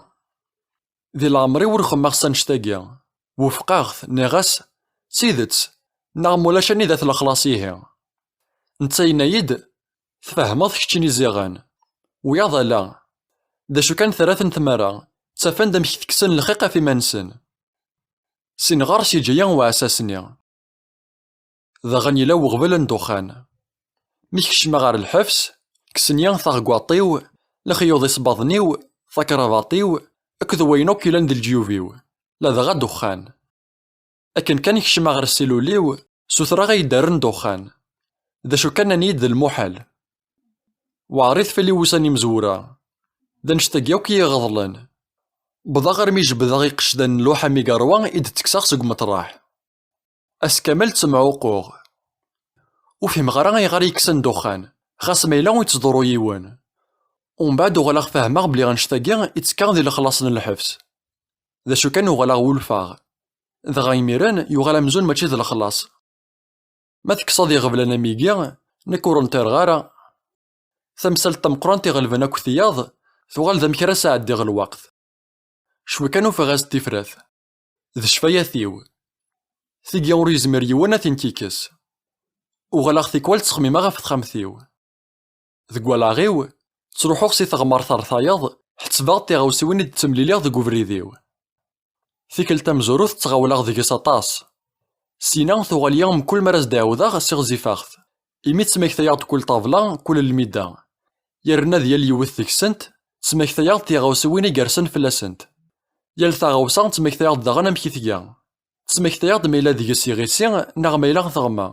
Di leɛmer-iw ur xemmeɣ s annect-agi. Wufqeɣ-t, nniɣ-as, d tidet, neɣ mulac anida-t lexlaṣ ihi? Netta yenna-yi-d, tfehmeḍ keččini ziɣen. Wiyaḍ ala. D acu kan terra-ten tmara, ttafen-d amek tekksen lxiq ɣef iman-nsen. Sin ɣer-s yeǧǧa-yi uɛessas-nni. Daɣen yella weɣbel n ddexxan. Mi kecmeɣ ɣer lḥebs, kksen-iyi taɣeggaṭ-iw, lexyuḍ isebbaḍen-iw, takrabaṭ-iw, akked wayen akk yellan di leǧyub-iw, ladɣa ddexxan. Akken kan kecmeɣ ɣer ssilul-iw, sutreɣ ad yi-d-rren ddexxan. D acu kan, nnan-iyi-d d lmuḥal. Weɛrit fell-i wussan imezwura. D annect-agi akk i yi-iɣeḍlen. Wwḍeɣ armi jebdeɣ iqecdan n lluḥ amigaṛwa i d-ttekkseɣ seg umeṭraḥ. Ass kamel ttemɛuqquɣ. Ur fhimeɣ ara ayɣer i kksen ddexxan, xas ma yella ur yettḍurru yiwen. Umbeɛd uɣaleɣ fehmeɣ belli annect-agi ittekka di lexlaṣ n lḥebs. D acu kan, uɣaleɣ wulfeɣ. Dɣa imiren yuɣal amzun mačči d lexlaṣ. Ma tekkseḍ iɣeblan am igi, nekk ur nṭireɣ ara. Tamsalt tameqqrant iɣelben akk tiyaḍ, tuɣal d amek ara sɛeddiɣ lweqt. Cwi kan ufiɣ-as-d tifrat. D ccfayat-iw. Tigi ur yezmir yiwen ad tent-ikkes. Uɣaleɣ tikwal ttxemmimeɣ ɣef texxamt-iw. Deg wallaɣ-iw, ttruḥuɣ si teɣmert ar tayeḍ, ḥettbeɣ tiɣawsiwin i d-ttemliliɣ deg ubrid-iw. Tikkelt tamezwarut ttɣawleɣ deg-s aṭas. Sina tuɣal-iyi mkul mi ara s-d-ɛiwdeɣ ssiɣzifaɣ-t, imi ttmektayeɣ-d kul ṭṭabla, kul lmidda. Yerna d yal yiwet deg-sent, ttmektayeɣ-d tiɣawsiwin i yersen fell-asent. Yal taɣawsa ttmektayeɣ-d daɣen amek i tga. Tesmekta-yaɣ-d ma yella deg-s iɣisi neɣ ma yella teɣma.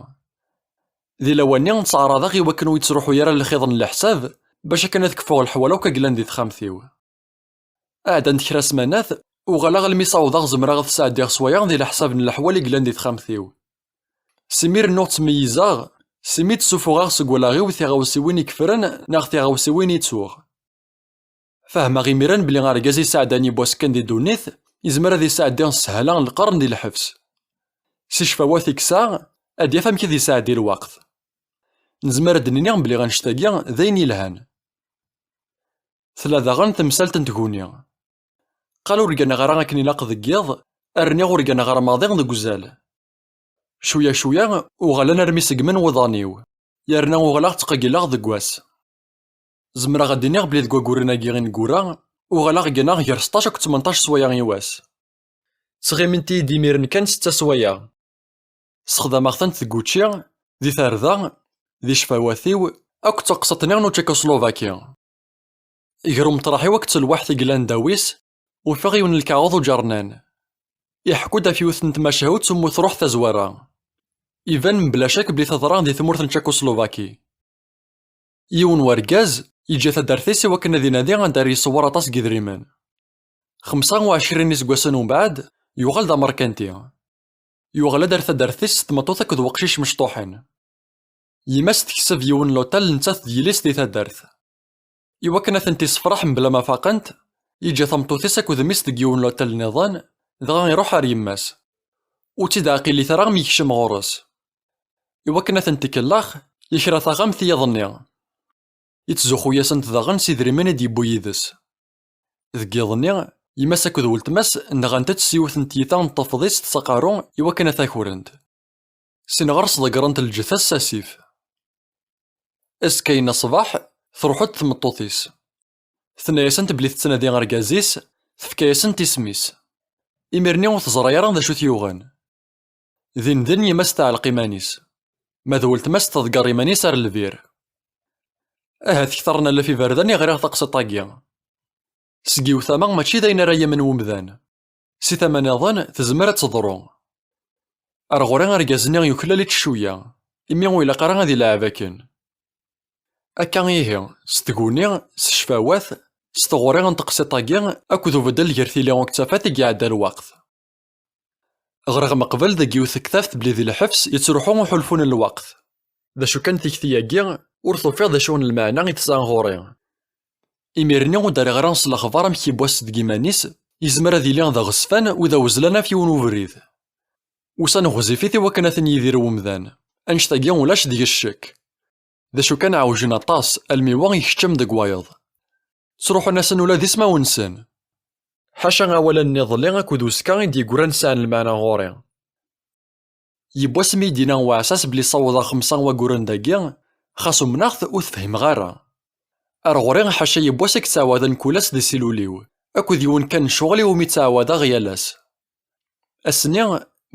Di lawan-nni ttɛaraḍeɣ i wakken ur yettruḥu ara lxiḍ n leḥsab, bac akken ad kfuɣ leḥwal akk i yellan di texxamt-iw. Ɛeddant kra smanat, uɣaleɣ almi s-awḍeɣ zemreɣ ad sɛeddiɣ s waya di leḥsab n leḥwal i yellan di texxamt-iw. Simi rennuɣ ttmeyyizeɣ, simi d-ssufuɣeɣ seg wallaɣ-iw tiɣawsiwin ikefren neɣ tiɣawsiwin i ttuɣ. Fehmeɣ imiren belli argaz yesɛeddan yiwwas kan di ddunit, yezmer ad yesɛeddi sshala n lqern di lḥebs. Si ccfawat i yesɛa, ad yaf amek ad yesɛeddi lweqt. Nezmer ad d-nini belli annect-agi d ayen yelhan. Tella daɣen temsalt n tguni. Qal ur gganeɣ ara akken ilaq deg yiḍ, rniɣ ur gganeɣ ara maḍi deg uzal. Cwiya cwiya, uɣalen armi segmen wuḍan-iw, yerna uɣaleɣ ttqeyyileɣ deg wass. Zemreɣ ad d-iniɣ belli deg wagguren-agi ineggura, uɣaleɣ gganeɣ gar seṭṭac akked tmenṭac s waya i wass. Ttɣimint-iyi-d imiren kan setta s waya. Sexdameɣ-tent deg wučči, di tarda, di ccfawat-iw, akked taqsiṭ-nni n Učikoslovaki. Gar umeṭraḥ-iw akked telwaḥt i yellan ddaw-is, ufiɣ yiwen n lkaɣeḍ uǧernan. Iḥekku-d ɣef yiwet n tmacahut umi truḥ tazwara. Iban mebla ccek belli teḍra di tmurt n Tčakoslovaki. Yiwen wergaz yeǧǧa taddart-is i wakken ad inadi anda ara yṣewwer aṭas n yidrimen. Xemsa u ɛecrin iseggasen umbeɛd, yuɣal d amerkanti. Yuɣal-d ar taddart-is s tmeṭṭut akked weqcic mecṭuḥen. Yemma-s tekseb yiwen n luṭel nettat d yelli-s di taddart. Iwakken ad tent-issefreḥ mebla ma faqent, yeǧǧa tameṭṭut-is akked mmi-s deg yiwen n luṭel nniḍen, dɣa iruḥ ar yemma-s. Ur tt-id-ɛqilit ara mi yekcem ɣur-s. Iwakken ad tent-ikellex, yekra taxxamt i yiḍ-nni. Yettzuxxu-yasent daɣen s idrimen i d-yewwi yid-s. Deg yiḍ-nni, yemma-s akked weltma-s nɣant-tt s yiwet n tyita n tafḍist s aqerru iwakken ad t-akrent. Sin ɣer-s ḍeggrent lǧetha s asif. Azekka-ines ṣṣbeḥ, truḥ-d tmeṭṭut-is. Tenna-yasent belli tettnadi argaz-is, tefka-yasent isem-is. Imir-nni ur teẓri ara d acu t-yuɣen. Din din yemma-s teɛleq iman-is. Ma d weltma-s tḍegger iman-is ar lbir. Ahat kter n alaf iberdan i ɣriɣ taqsiṭ-agi. Seg yiwet tama mačči d ayen ara yamen wemdan. Si tama nniḍen tezmer ad teḍru. Ar ɣur-i argaz-nni yuklal-itt cwiya, imi ur ilaq ara ad ilɛeb akken. Akka ihi, s tguni, s ccfawat, s tɣuri n teqsiṭ-agi akked ubeddel gar tili akked tafat i iɛedda lweqt. Ɣriɣ meqbel deg yiwet tektabt belli di lḥebs yettruḥu uḥulfu n lweqt. D acu kan tikti-agi, ur tufiḍ d acu n lmeɛna i tesɛa ɣur-i. Imir-nni ur d-rriɣ ara s lexbar amek yiwwas deg iman-is, yezmer ad yili d aɣezfan u d awezlan ɣef yiwen ubrid. Usan ɣezzifit i wakken ad ten-yidir wemdan, annect-agi ulac deg-s ccek. D acu kan ɛewjen aṭas, almi wa ikeččem deg wayeḍ. Ttruḥun-asen ula d ismawen-nsen. Ḥaca awalen n iḍelli akked uzekka i d-yeggran sɛan lmeɛna ɣur-i. Yiwwas mi i d-yenna uɛessas belli ssawḍeɣ xemsa wagguren dagi, xas umneɣ-t ur t-fhimeɣ ara. Ar ɣur-i ḥaca yiwwas i yettɛawaden kul ass di silul-iw, akked yiwen kan n ccɣel iwumi ttɛawadeɣ yal ass. Ass-nni,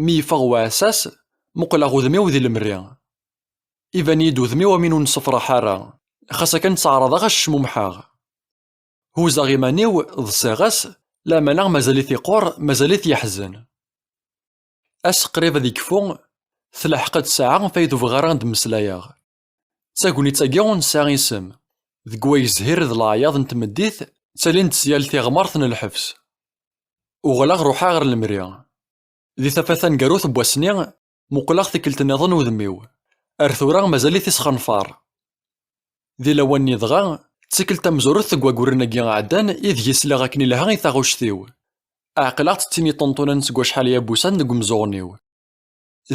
mi yeffeɣ uɛessas, muqleɣ udem-iw di lemri. Iban-iyi-d udem-iw am win ur nessefraḥ ara, xas akken ttɛaraḍeɣ ad cmumḥeɣ. Huzaɣ iman-iw, ḍsiɣ-as, lameɛna mazal-it iqqur, mazal-it yeḥzen. Ass qrib ad yekfu, tlaḥeq-d ssaɛa ɣef ay d-ubɣiɣ ara d-mmeslayeɣ. D tagnit-agi ur nesɛi isem. Deg wayzhir d leɛyaḍ n tmeddit, ttalin-d s yal tiɣmert n lḥebs. Uɣaleɣ ruḥeɣ ɣer lemri. Di tafat taneggarut n wass-nni, muqleɣ tikkelt nniḍen udem-iw. Ar tura mazal-it isxenfar. Di lawan-nni dɣa, d tikkelt tamezwarut deg wagguren-agi iɛeddan ideg i sliɣ akken ilha i taɣuct-iw. Ɛeqleɣ-tt d tin iṭenṭunen seg wacḥal n yibusan deg umzuɣen-iw.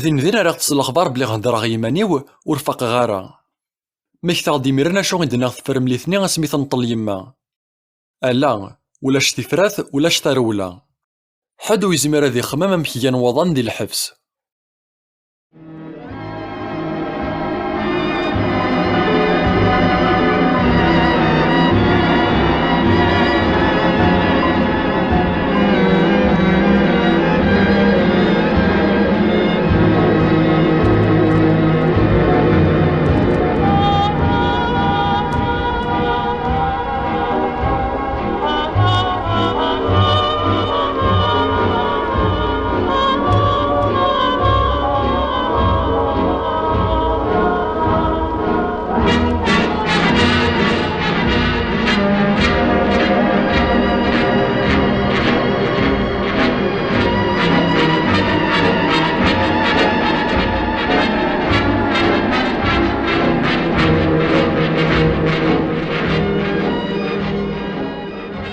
Din din rriɣ-tt s lexbar belli heddreɣ i yiman-iw, ur faqeɣ ara. Mmektaɣ-d imiren acu i d-tenna tefremlit-nni asmi tenṭel yemma. Ala, ulac tifrat, ulac tarewla. Ḥedd ur yezmir ad ixemmem amek gan waḍan di lḥebs.